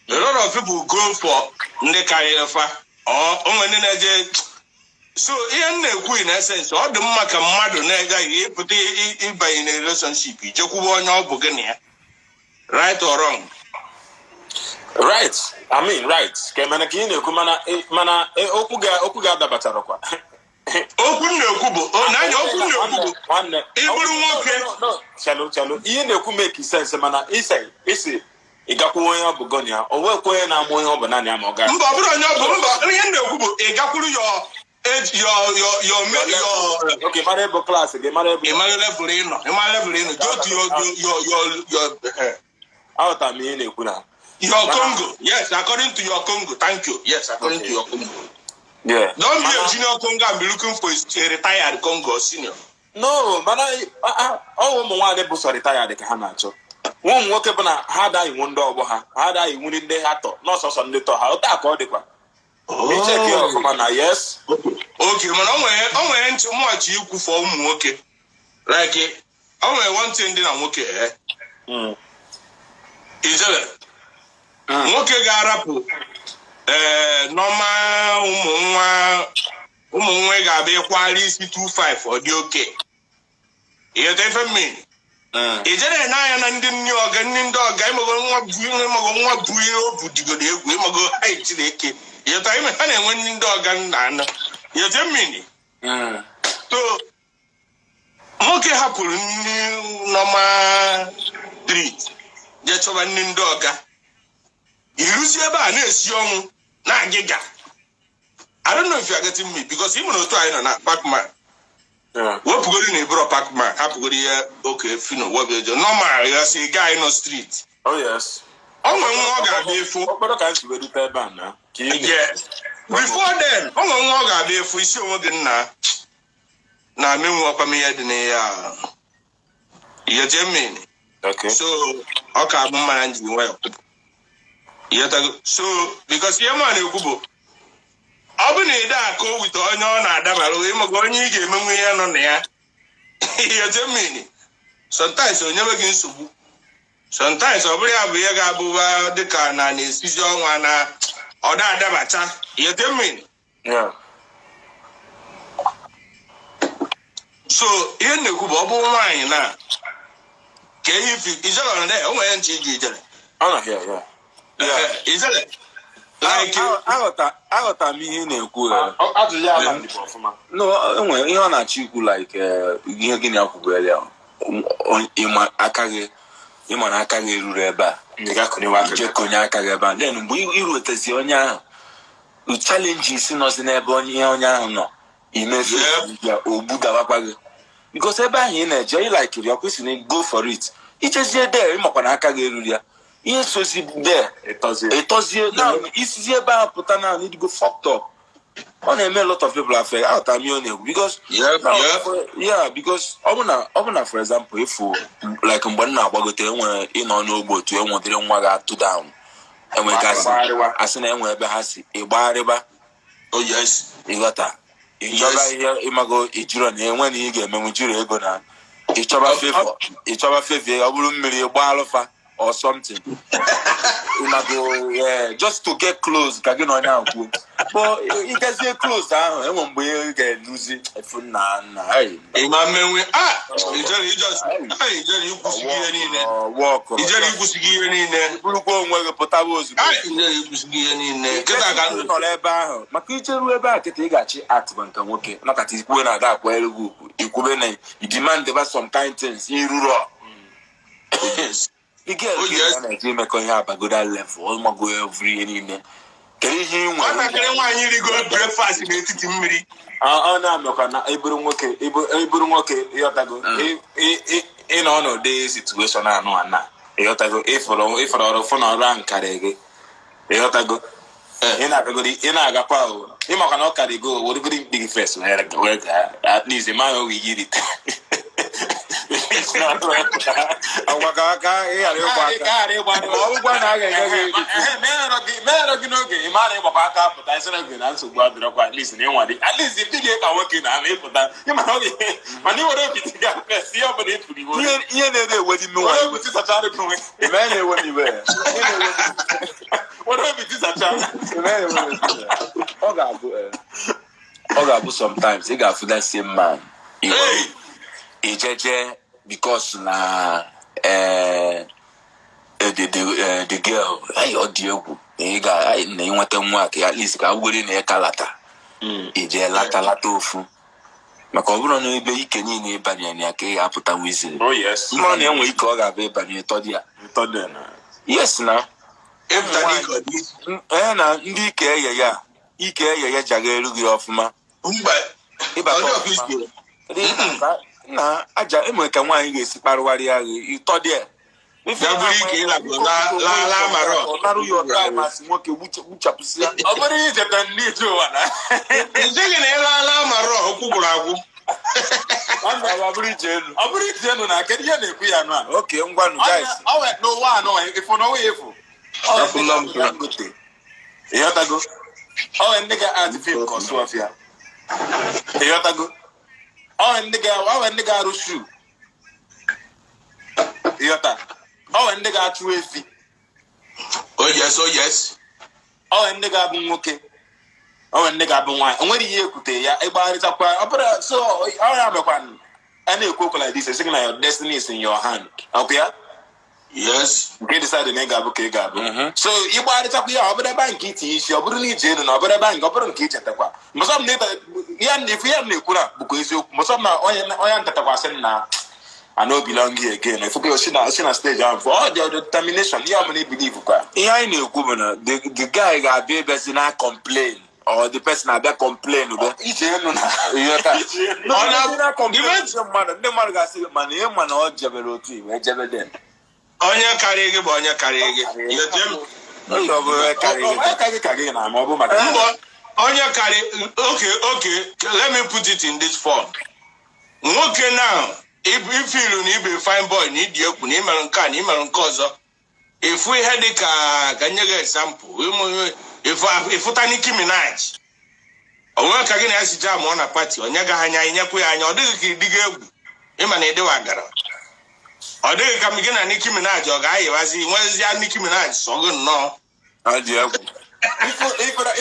A lot of people go for ndị karịrị fa or onwe ndị na-eje. So ihe m na-ekwu, in essence, ọ dị mma ka mmadụ na-egaghị ịpụta ịbanye na relationship, ijekwuba onye ọ bụ gị na ya, right or wrong? Right, I mean, right, ka mana ka ị na-ekwu, mana okwu gị adabacharakwa. Okwu m na-ekwu bụ n'anya, okwu m na-ekwu bụ Nwanne, ị bụrụ nwoke. No, no, chelu, chelu, ihe na-ekwu make sense, mana isi ị gakwuo onye ọ bụ gọni ya, o nwekwa onye na-ama onye ọ bụ naanị ya ma ọ ga Mba, ọ bụrụ onye ọ bụ, mba, ihe m na-ekwu bụ ị gakwuru your age, your Okay, mara ebe class gị, mara ebe Ị mara level ị nọ, ị mara level ị nọ, go to your Aghọtara m ihe ị na-ekwu na your Congo. Yes, according to your Congo. Thank you. Yes, according to your Congo. Don't be a junior Congo and be looking for a retired Congo or senior. No, mana ọ ụmụ nwaanyị bụ sọ retired ka ha na-achọ. Nwa ụmụ nwoke bụ na ha adaghị iwu ndị ọgbọ ha, ha adaghị iwu ndị ha tọ n'ọsọsọ ndị tọ ha ụta ka ọ dịkwa icheki ọfụma na yes. Okay, mana o nwere ntị mụghachi ikwu for ụmụ nwoke, like o nwere one thing dị na nwoke, eh? Ijele nwoke ga-arapụ ee nọma ụmụ nwa, ụmụ nwa ị ga-abịa ịkwara isi 25, ọ dị oke ịghọta ife mmiri. Ijere n'anya na ndị nni ọga, nni ndị ọga, ịmago nwa bụ, ịmago nwa bụ ihe o bu digodo egwu, ịmago ha Chineke, ịghọta ime ha na-enwe nni ndị ọga nna anọ, ịghọta mmiri. So nwoke hapụrụ nni nọma street jee chọba nni ndị ọga, iruzi ebe a na-esi ọnwụ na agịga. I don't know if you are getting me, because even otu anyị nọ na Pacman, wepụgoro na eburo Pacman, hapụgoro ihe oke fino webụ normal ya si guy nọ street. Oh yes. Ọ nwere nwa ọ ga-abịa efu. Okporo ka anyị si wee rute ebe a na ka ị Yes, before then, ọ nwere nwa ọ ga-abịa efu isi onwe gị nna na amenwu ọkwa m ihe dị n'ihe a, ihe jee mmiri. So ọ ka abụ mma na nji nwayọ. Ịghọtago? So because ihe mụ na-ekwu bụ, ọ bụ na ị akụ wite onye ọ na-adabara, ịmaga onye ị ga-emenwu ihe nọ na ya, ihe jee mmiri. Sometimes o nyewe gị nsogbu, sometimes ọ bụrụ ya bụ ihe ga-abụba dịka na na-esizi ọnwa na ọ na-adabacha, ihe jee mmiri. So ihe m na-ekwu bụ, ọ bụrụ nwaanyị na ka ihe ifi ijele ọ na o nwere nche iji ijele. Ọ nọ here, yeah. Ijele like Aghọta m ihe ị na-ekwu, eh. Ajụjụ ya ala dị ọfụma. No, enwere ihe ọ na-achọ ikwu, like ihe gị na-akwubu ya, ịma aka gị, ịma na aka gị eruru ebe a. Ị ga-akụnyewe aka ije gị. Konye aka gị ebe a, then mgbe irutezi onye ahụ, challenges nọzi n'ebe onye ihe onye ahụ nọ imefe ya ogbudawakwa gị, because ebe ahụ ị na-eje ị likiri ya kwesịrị go for it. Ichezie there, ịmakwa na aka gị eruru ya, ihe sozi there. Ịtọzie. Ịtọzie na isizi ebe ahụ pụta na idigo fucked up. Ọ na-eme a lot of people affect. Aghọtara m ihe ọ na-ekwu because now, yeah, because ọ bụ na for example, ifu like mgbe m na-agbagote, enwere ịnọ n'ogbe otu enwedịrị nwa ga-atụ down, enwere ka asị Gbagharịwa. Asị na enwe ebe ha si ịgbagharịba. Oh yes. Ịghọta, ịchọba ihe ịmago ijiro na enwe na ị ga-emenwu jiro ego na ịchọba favour, ịchọba favour, ọ bụrụ mmiri gba alụfa or something, ịmago, yeah, just to get close ka gị na onye ahụ kwuo. But ịgazie close ahụ, enwe mgbe ị ga-eluzi efu nna nna, hey. Ịma mmenwe ah ijere ijos ah ijere ikwusighị ihe niile. Wọkụ. Ijere ikwusighị ihe niile. Bụrụkwa onwe gị pụtaba ozugbo. Ah, ijere ikwusighị ihe niile kịta ka Ị nọrọ ebe ahụ maka icheru ebe a kịta, ị ga-achị atụba nke nwoke nakata ikwube na ada akwanyere gị ugwu, ikwube na demand ba some kind things iruru. Ị Oh, yes. na-eje imekọ ihe abagoda level, ọmago every ihe niile, kedu ihe ị nwere? Nwatakịrị nwaanyị rigoro breakfast n'etiti mmiri. Ọ na-amekwa na ịbụrụ nwoke, ịbụrụ nwoke, ịghọtago, ịnọ n'ụdị situation anụ a na ịghọtago, ịfụrụ ọrụ fụ na ọrụ ahụ karịrị gị, ịghọtago, ị na-agagodi, ị na-agakwa o, ịmakwa na ọ karị go, weregodi mkpi gị first wee gaa, at least ị maghị oge yiri. Agwa ka aka ị ghara ịgba aka. Ka ghara ịgba. Ma ọ bụkwa na a ga-enye gị ego. Meghọrọ gị n'oge, ị mara ịgbakwa aka apụta isi n'oge na nsogbu adịrọkwa. At least na ịnwa dị, at least ifi gị ka nwoke na ama ịpụta, ịmara oge, mana ị were obi tiga fes ihe ọbụla ịfụrụ iwe. Ihe na-ere ewe dị mmiri. Were obi tisachara gị onwe. Mee na-ewe m iwe. Ihe na-ewe m Were obi tisachara. iwe. Mee na-ewe m iwe. Ọ ga-abụ sometimes ị ga-afụ that same man. Hey! Ijeje because na the girl, hey, ọ dị egwu na ị ga na ịnweta nwa ka at least ka awugoro na ịka lata ije lata lata ofu, maka ọ bụrụ na ebe ike niile ịbanye na ya ka ị ga-apụta wiziri. Oh yes. Mma na enwe ike ọ ga-abụ ịbanye ịtọ dị ya. Ntọdị na. Yes na. Ịpụta n'ike ọ dị. Ee, na ndị ike eye ya, ike eye ya jaga eru gị ọfụma. Mba. Ịbata Ọ dị ọfụma. ọfịs. Na aja enwere ka nwaanyị ga-esi kparịgharịa gị ịtọ dị ya. Ya bụrụ ike ịlagbo la la mara. Ọ narụ ya ọta masị nwoke gbuchapụsị ya. Ọ bụrụ icheta ndị ije ụwa na. Nsị gị na ịla mara okwu gwụrụ agwụ. Ọ bụrụ ije elu. Ọ bụrụ ije elu na kedu ihe na-ekwu ya nụ a? Okay, ngwanụ guys. Ọ wee n'ụwa anọ efu n'ọnwa efu. Afụla m. Dangote. Ịghọtago? Ọ wee ndị ga-adị fim ka ọsụ ọfịa. Ịghọtago? Ọ wee ndị ga-arụ shoe. Ịghọta? Ọ wee ndị ga-achụ efi. Oh yes, oh yes. Ọ wee ndị ga-abụ nwoke. Ọ wee ndị ga-abụ nwaanyị. O nwere ihe ekwute ya ịgbagharịtakwa. Ọ bụrụ so ọ ya mekwa a na-ekwu okwu like this, esi gị na your destiny is in your hand. Ọkụ ya? Yes. Nke decide na ị ga-abụ ka ị ga-abụ. So ịgbagharịtakwa ya, ọ bụrụ ebe nke itinye isi, ọ bụrụ na ije elu na ọ bụrụ ebe nke ọ bụrụ nke ichetakwa mbọsọ m na ya na ifu ya m na-ekwu na bụkwa eziokwu. Mbọsọ m na onye onye ntatakwa na I no belong here again. If you see na stage ahụ, for all the determination ihe ọbụla i believe kwa. Ihe anyị na-ekwu bụ na the guy ga-abịa ịbịazi na complain or the person abịa complain be. Ije elu na Ịghọta? Ije elu. Ọ na- Ndị na-complain ndị mmadụ ga-asị gị, mana ihe ma na ọ jebere otu iwe ejebe dem. Onye karịrị gị bụ onye karịrị gị. Yetie m. Ọ bụ onye karịrị gị. Onye ka gị ka gị na ma ọ bụ maka Mbọ onye karị. Okay, let me put it in this form. Nwoke now, ifilu na ibe fine boy na ịdị egwu na ịmerụ nke a na ịmerụ nke ọzọ. Ịfụ ihe dị ka ka nye gị example, ịfụta Nicki Minaj. O nwere ka gị na ya si jam ọ na party, onye gaghị anya inyekwu ya anya, ọ dịghị ka ịdịga egwu ịma na ịdịwa gara. Ọ dịghị ka gị na Nicki Minaj ọ ga-ayịwazi nwezie Nicki Minaj sọ gị nnọọ. Ọ dị egwu.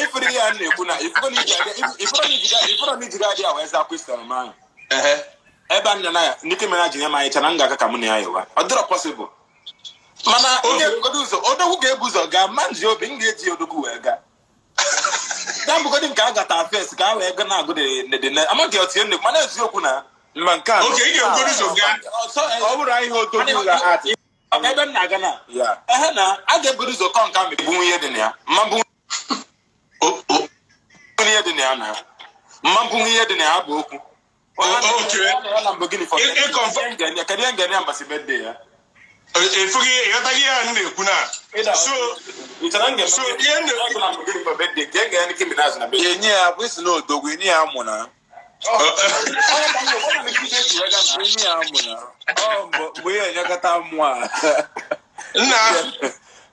Ifuru ihe a na-ekwu na ifuru na ijiri adị a wee zaa question m ahụ. Ebe a nọ na ya, Nicki Minaj nye m anyị chana m ga-aka ka mụ na ya yiwa, ọ dịrọ possible, mana m ga-ebugodo ụzọ, odogwu ga-ebu ụzọ gaa ma nji obi m ga-eji odogwu wee gaa gaa mbugodi nke a gata first ka a wee gaa na-agụ the amaghị otu ihe nnekwu, mana eziokwu na Mma nke a. Okay, ị ga-ebugodo ụzọ gaa. Ọ bụrụ ihe odogwu ga-atị. Ebe m na-aga na Ya. ehe na a ga-ebudo ụzọ kọ nke a bụ ihe dị na ya mma bụ O- ihe dị na ya na mma bụ ihe dị na ya bụ okwu. Okay. Kedu ihe m ga-enye ya mbọsị birthday ya? Efughị ịghọtaghị ihe a m na-ekwu na so So, ihe Enye ya bụ isi na odogwu enye ya amụ na enye ya amụ na ọ mgbe ihe enyekọta mmụọ a. Nna.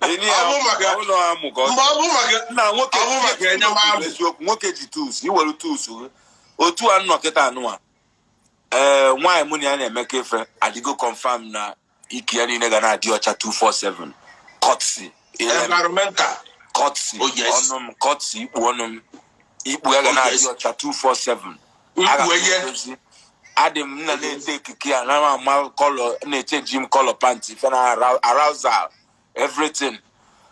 Enye ya Ọ bụ maka- ụlọ amụ ka ọ Mgbe ọ bụ maka nna nwoke. Ọ bụ maka enyemaka. Eziokwu, nwoke ji tools, iwere tools gị otu a nnọ kịta anụwa. Ee, nwaanyị mụ na ya na-emekọ ife adịgo confirm na ike ya niile ga na-adị ọcha 247 courtesy Environmental. Courtesy. Oh, yes. Ọnụ m courtesy, ikpu ọnụ m, ikpu ya ga na-adị ọcha 247. Ikpu ihe. Adị m nna na-ete ekike a na ama colour na-echange m colour pant ife na arousal everything,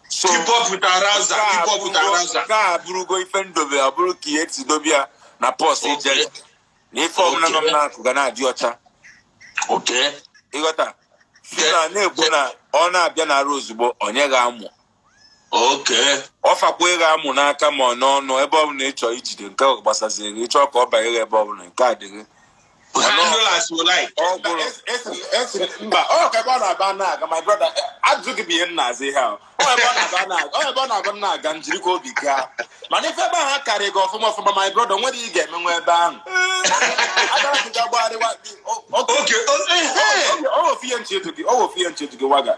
so Keep up with arousal, keep up with arousal. Nke a abụrụgo ife ndobe, abụrụ ka ihe esi dobe ya na pọs ijere na ife ọbụla nọ m n'akụ ga na-adị ọcha. Ịghọta na na-ekwu na ọ na-abịa na arụ ozugbo onye ga-amụ. Ọ fakwa ịga amụ n'aka ma ọ n'ọnụ, ebe ọ bụla ị chọrọ ijide nke gbasaziri gị, ịchọọ ka ọ banye gị ebe ọ bụla nke adịghị. Handle as you like. Ọ gwụrụ. Mba, ọ ka ebe ọ na-aba na-aga, my brother, ajụjụ gị bụ ihe m na-aza ihe ahụ. Ọ ebe ọ na-aba na-aga, ọ ebe ọ na-aba na-aga njirikwa obi gaa. Mana ife ebe ahụ akarị gị ọfụma ọfụma, my brother, nwere ihe ị ga-emenwe ebe ahụ. Agara gị ga gbagharịwa. Okay, hey. Ọ ofu ihe nche etu gị, ọ ofu ihe nche etu gị waga.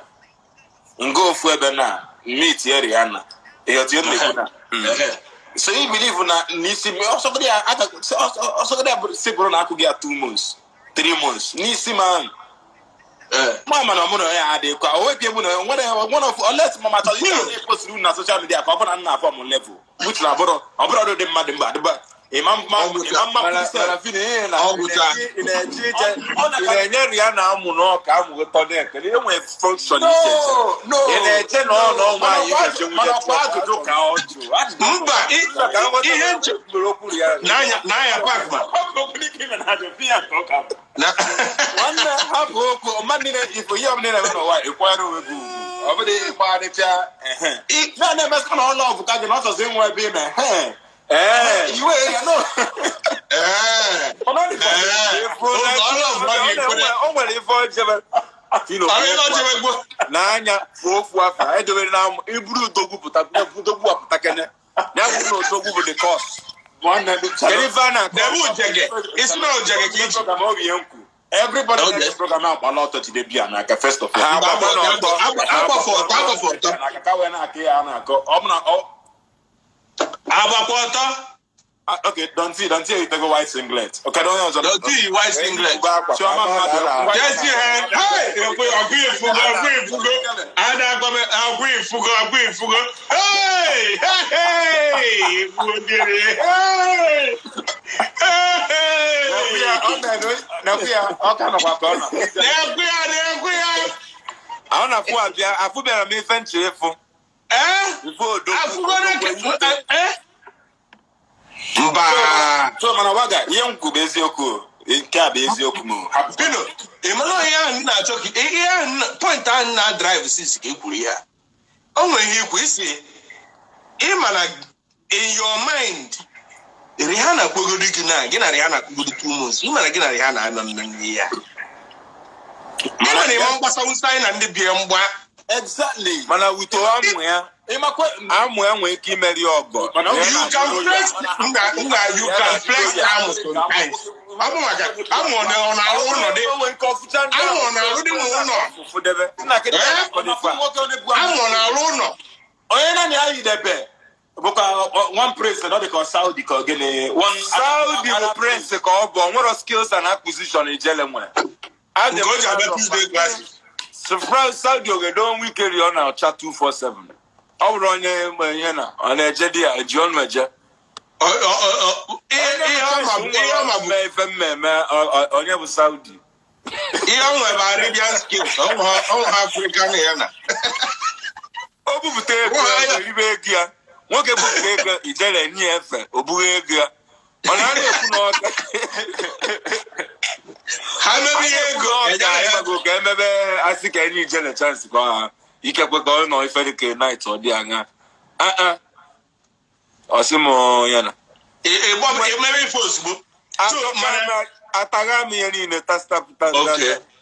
Nga ofu ebe na meet ya Rihanna. Ihe otu ihe m na-ekwu na. So you believe na n'isi ọsọgodi ya ọsọgodi ya si bụrụ na akụ gị ya 2 months, 3 months n'isi ma ahụ. Ma mana mụ na ya adịghịkwa o wepụ mụ na ya nwere one of unless mama chọrọ ihe posturu na social media ka ọ bụrụ na nna afọ m level, which na bụrụ ọ bụrụ dị mmadụ mgbe adịba ịma mma ịma mma. Mana Fini, ihe na Ọ gwụcha. ị na-eje ije, ị na-enye Rihanna amụ n'ọka amụ ụtọ na-ekele enwe function iche iche. No. Ị na-eche na ọ na ọnwa anyị ga-eche nwunye. Mana ọkwa ajụjụ ka ọ jụ ajụjụ. Mba, ihe nche mere okwu Rihanna. N'anya n'anya Pacman. Ọ bụ okwu ike ime na ajụ ya nke ọ ka bụ. Na Nwanne, hapụ okwu mmadụ niile ifo ihe ọbụla na-eme n'ụwa, ịkwanyere onwe gị ugwu, ọ bụrụ ịkparịcha ehe na na-emesịkwa na ọlụ ọbụ ka gị na ọchọzi inwe ebe ị na ehe Ee. iwe ya no. Ọ dị ka Oge ọlụ ọbụla ga-ekwere. O nwere ife ojebe. Fino, Ọrụ ihe ọjọọ egbo. N'anya fụ ofu afọ edobere na amụ iburu odogwu pụta, odogwu apụta kene ya bụ na odogwu bụ the cause. Nwanne, Kedu ife a na-akọ? Debe ujege. Isi na ujege ka iji. Program ọ bụ ihe m kwu. Everybody Okay. na program agbala ọtọ jide bịa n'aka first of all. Ha agbakwa n'ọtọ. Agbafọ ọtọ, agbafọ ọtọ. N'aka ka wee na-akọ ya a na-akọ ọ bụ na ọ Agbakwa ọtọ. Ah, okay, Donti, Donti eyitego white singlet. Okay, onye ọzọ. Dọtí yi white singlet. Chioma mmadụ. Jesse ẹ, hey, ọkụ ọkụ ifugo, ọkụ ifugo. Ada agbame, ọkụ ifugo, ọkụ ifugo. Hey, hey, hey, ifugo gịnị? Hey, hey. N'ekwu ya, ọ na-ekwu ya, ọ ka nọkwa ka ọ nọ. Na-ekwu ya, na-ekwu ya. Ahụ na afụ abịa, afụ bịara m ife nche ịfụ Eh? ife odogwu. Afụgo na eh? Mba. So mana waga, ihe m kwu bụ eziokwu o. Nke a bụ eziokwu m o. Hapụ. Pino, ị mara ihe ahụ m na-achọ ka ihe ahụ point ahụ na drive since ka e kwuru ya. O nwere ihe ikwu isi ị ma na in your mind Rihanna kwegoro gị na gị na Rihanna kwegoro 2 months, ị ma na gị na Rihanna anọ na nri ya. Ị ma na ịma mgbasa wusa anyị na ndị bie mgba. Exactly. Mana wito amụ ya, Ịmakwa amụ ya nwere ike imeri ọgọ. Mana ọ- You can flex nga nga, you can flex amụ sometimes. Ọ bụ maka amụ ọ na-arụ ụlọ dị. Amụ ọ na-arụ dị n'ụlọ. Fụdebe nna kịta. Eh? Amụ ọ na-arụ ụlọ. Onye naanị ya yidebe bụkwa one prince na ọ dị ka Saudi ka ọ gịnị one Saudi bụ prince ka ọ bụ ọ nwere skills and acquisition ijele nwere. Nke o ji abịa Tuesday classes. Saudi ogedo nwike ri ọ na-ọcha 247 ọ bụrụ onye ma ihe na ọ na-eje di ya eji ọnụ eje. Ihe ọ ma bụ Mme ife mmemme onye bụ Saudi. Ihe ọ nwere bụ Arabian skills, ọ nwe African ya na. O bupụta ego ya, eribe ego ya. Nwoke bupụta ego ijele nye efe o bugha ego ya, mana a na-ekwu na ọka Ha mebe ihe ego ego ịgbago ka emebe asị ka enye ijele chance ka ọ ha ikekwe ka ọ nọ ife dị ka night ọ dị anya ọ sị m ya na emebe ife ozugbo. So mana atagha m ihe niile tastapụta.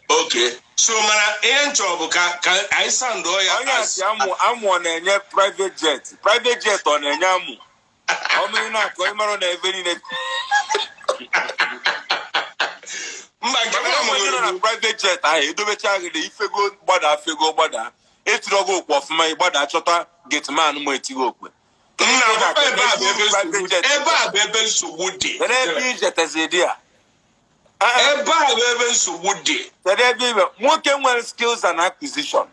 Okay, so mana ihe nchọ bụ ka anyị sandụọ ya. Onye asị amụ amụ ọ na-enye private jet, private jet ọ na-enye amụ ọ mmiri na-akọ ịmarụ na ebe niile. Mba, nke m Onye nọ na amụgoro private jet ahụ edobecha gị na ifego gbada fego gbada etiri ọgụ okwe ọfụma, ịgbada chọta gateman ma etighị okwe. Nna, ebe a bụ ebe nsogbu, ebe a bụ ebe nsogbu dị. Kedu ebe ijetezi dị a? Ebe a bụ ebe nsogbu dị. Kedu ebe ibe nwoke nwere skills and acquisition?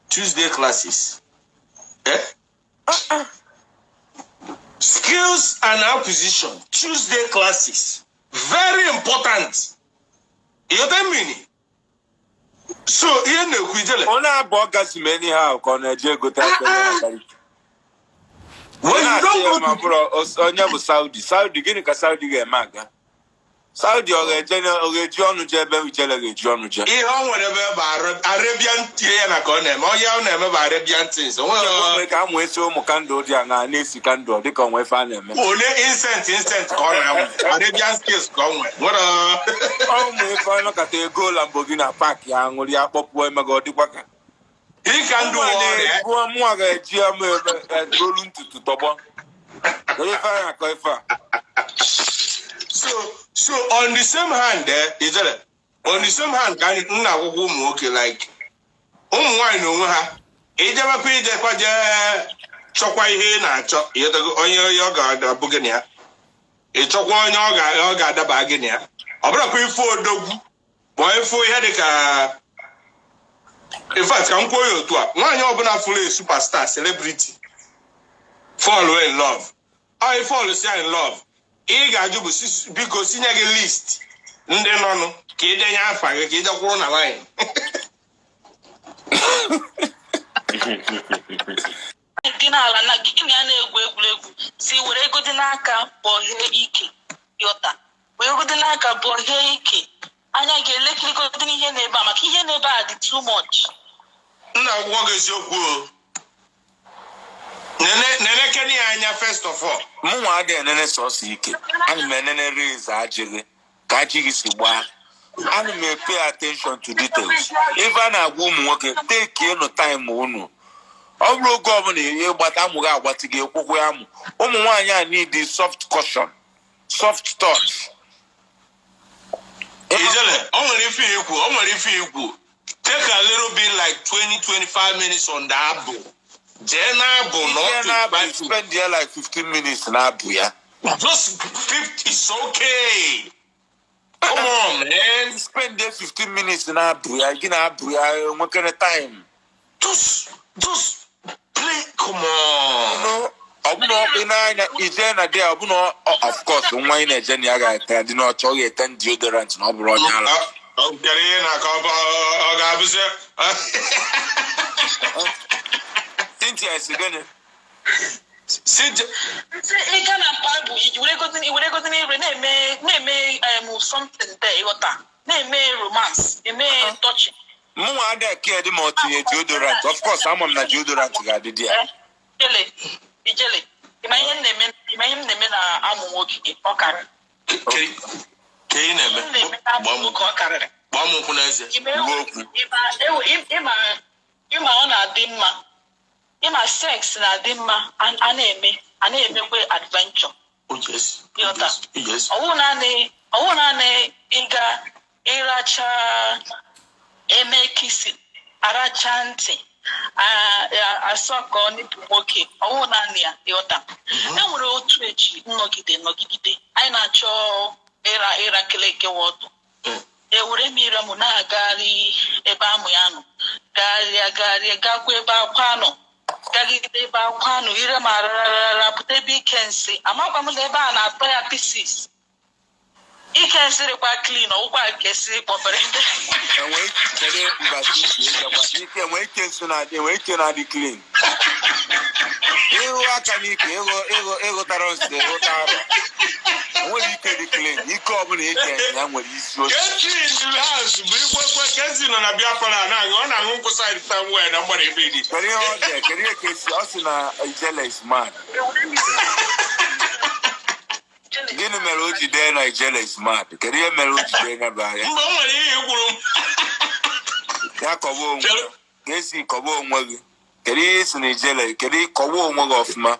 Tuesday classes, eh? Skills and acquisition, Tuesday classes, very important. You know what I mean? So ihe na-ekwu ijele Ọ na-abụ ọgazim anyhow ka ọ na-eje egote aka ya na Bariki. When you don't go ma to bụrụ onye bụ Saudi, Saudi gịnị ka Saudi ga-eme aga? Saudi ọ ga-eji ọnụ jee ebe Ijele ga-eji ọnụ jee. Ihe ọ nwere ebe bụ Arabian tie ya na ka ọ na-eme onye ọ na-eme bụ Arabian things. O nwere Onwe ka amụ esi ụmụ candle dị aṅaa na-esi candle dịka onwe ife a na-eme. One incense ka ọ na-amụ, Arabian skills ka ọ nwere nwere. Ụmụ ife ọnọkọta ego Lamborghini na paakị ya aṅụrị ya kpọpụọ emega ọ dịkwa ka Ịka ndụ ọrịa. Mụnwa ga-eji amụ ebe olu ntutu tọgbọ. Kedu ife a na-akọ ife a? So on the same hand, Ijele, on the same hand ka anyị nna akwụkwọ ụmụ nwoke, like ụmụ nwaanyị na onwe ha, ijebekwa ijekwa jee chọkwa ihe ị na-achọ, ịghọtago, onye ọ ga-abụ gị na ya, ị chọkwa onye ọ ga-adaba gị na ya. Ọ bụrụkwa ife odogwu ma ifu ihe dị ka, in fact, ka m kwuo ya otu a, nwaanyị ọbụla fụrụ a superstar celebrity fall in love, ọ fall si in love, ị ga-ajụ bụ biko sinye gị list ndị nọnụ ka ị denye afa gị ka ị jekwuru na line. Dị n'ala na gịnị a na-egwu egwuregwu si were ego dị n'aka bọhee ike, yọta were ego dị n'aka bọhee ike, anya ga-elekirigodi n'ihe na-ebe a, maka ihe na-ebe a dị too much. Nna, akwụkwọ gị eziokwu o. Nene ya anya first of all. Mụnwa adịghị enene sọsọ ike, ana m enene reze ajịghị ka ajị gị si gbaa, ana m pay attention to details. Ife a na-agwa ụmụ nwoke, take nụ time unu. Ọ bụrụ oge ọbụla ihe gbata amụ gị agbatị gị ekwukwe amụ. Ụmụ nwaanyị a need soft caution, soft touch. Ijele, o nwere ife ikwu, o nwere ife ikwu. Take a little bit, like 20 25 minutes on the abụ. Jee na abụ na Ije na-abụ, spend there like 15 minutes na-abụ ya. Just 50 is okay. Come on, man. Spend there 15 minutes na-abụ ya, gị na-abụ ya nwekere time. Just play. Come on. Ọbụna ị na-anya ije na di ọbụna, of course, nwa ị na-eje na ya ga-ete dị n'ọcha, ọ ga-ete deodorant na ọ bụrụ onye ala. Ọ bịara ihe na ka ọ ga-abụzi. Cynthia esi gịnị? Ị ga na Bible, were gozi n'ire na-eme something there, ịghọta, na-eme romance, eme touching. Mụnwa adịghị eke dị ma ọ tinye deodorant. Of course, ama m na deodorant ga-adị dị ya. Ijele, Ijele, ịma ihe m na-eme, ịma ihe m na-eme na amụ nwoke ọ karịrị. Ka ị na-eme? M na-eme na amụ nwoke ọ karịrị. Gbaa m ụkwụ n'eze. Ịma ọ na-adị mma, ịma sex na-adị mma, a na-eme a na-emekwa adventure. Oh yes. Ịghọta? Yes. Ọwụ naanị ịga ịracha, eme kisi, aracha ntị, asọkọ nipụ nwoke, ọwụ naanị ya, ịghọta? E nwere otu echi nnọgide anyị na-achọ ịra ịra keleke ọdụ, ewere m ire m na-agagharị ebe amụ ya nọ, gagharịa gagharịa, gakwa ebe akwa nọ, gagide ebe akwa nọ, ire m arararara pụta ebe ike nsị. Amakwa m na ebe a na-atọ ya pieces. Ike nsị dịkwa clean, ọwụkwa nke si kpọbere ndị. Enwee ike nsị na-adị, enwee ike na-adị clean. Ịhụ aka n'ike, ịghụtara nsị, ịghụta arọ. Enweghị ike dị clean. Ike ọbụla ike ya nwere isi oche. Kesi in the house bụ ikwekwe Kesi nọ na bịa palọ na-aṅụ, ọ na-aṅụ nkwụ side somewhere na mgbada ebe dị. Kedu ihe ọ dị? Kedu ihe Kesi ọ sị na Ijele is mad? Gịnị mere o ji dee na Ijele is mad? Kedu ihe mere o ji dee ya bụ ahịa? Mgbe o nwere ihe kwuru m. Ya kọwa onwe gị. Kesi, kọwa onwe gị. Kedu ihe ị sị na Ijele? Kedu, kọwa onwe gị ọfụma?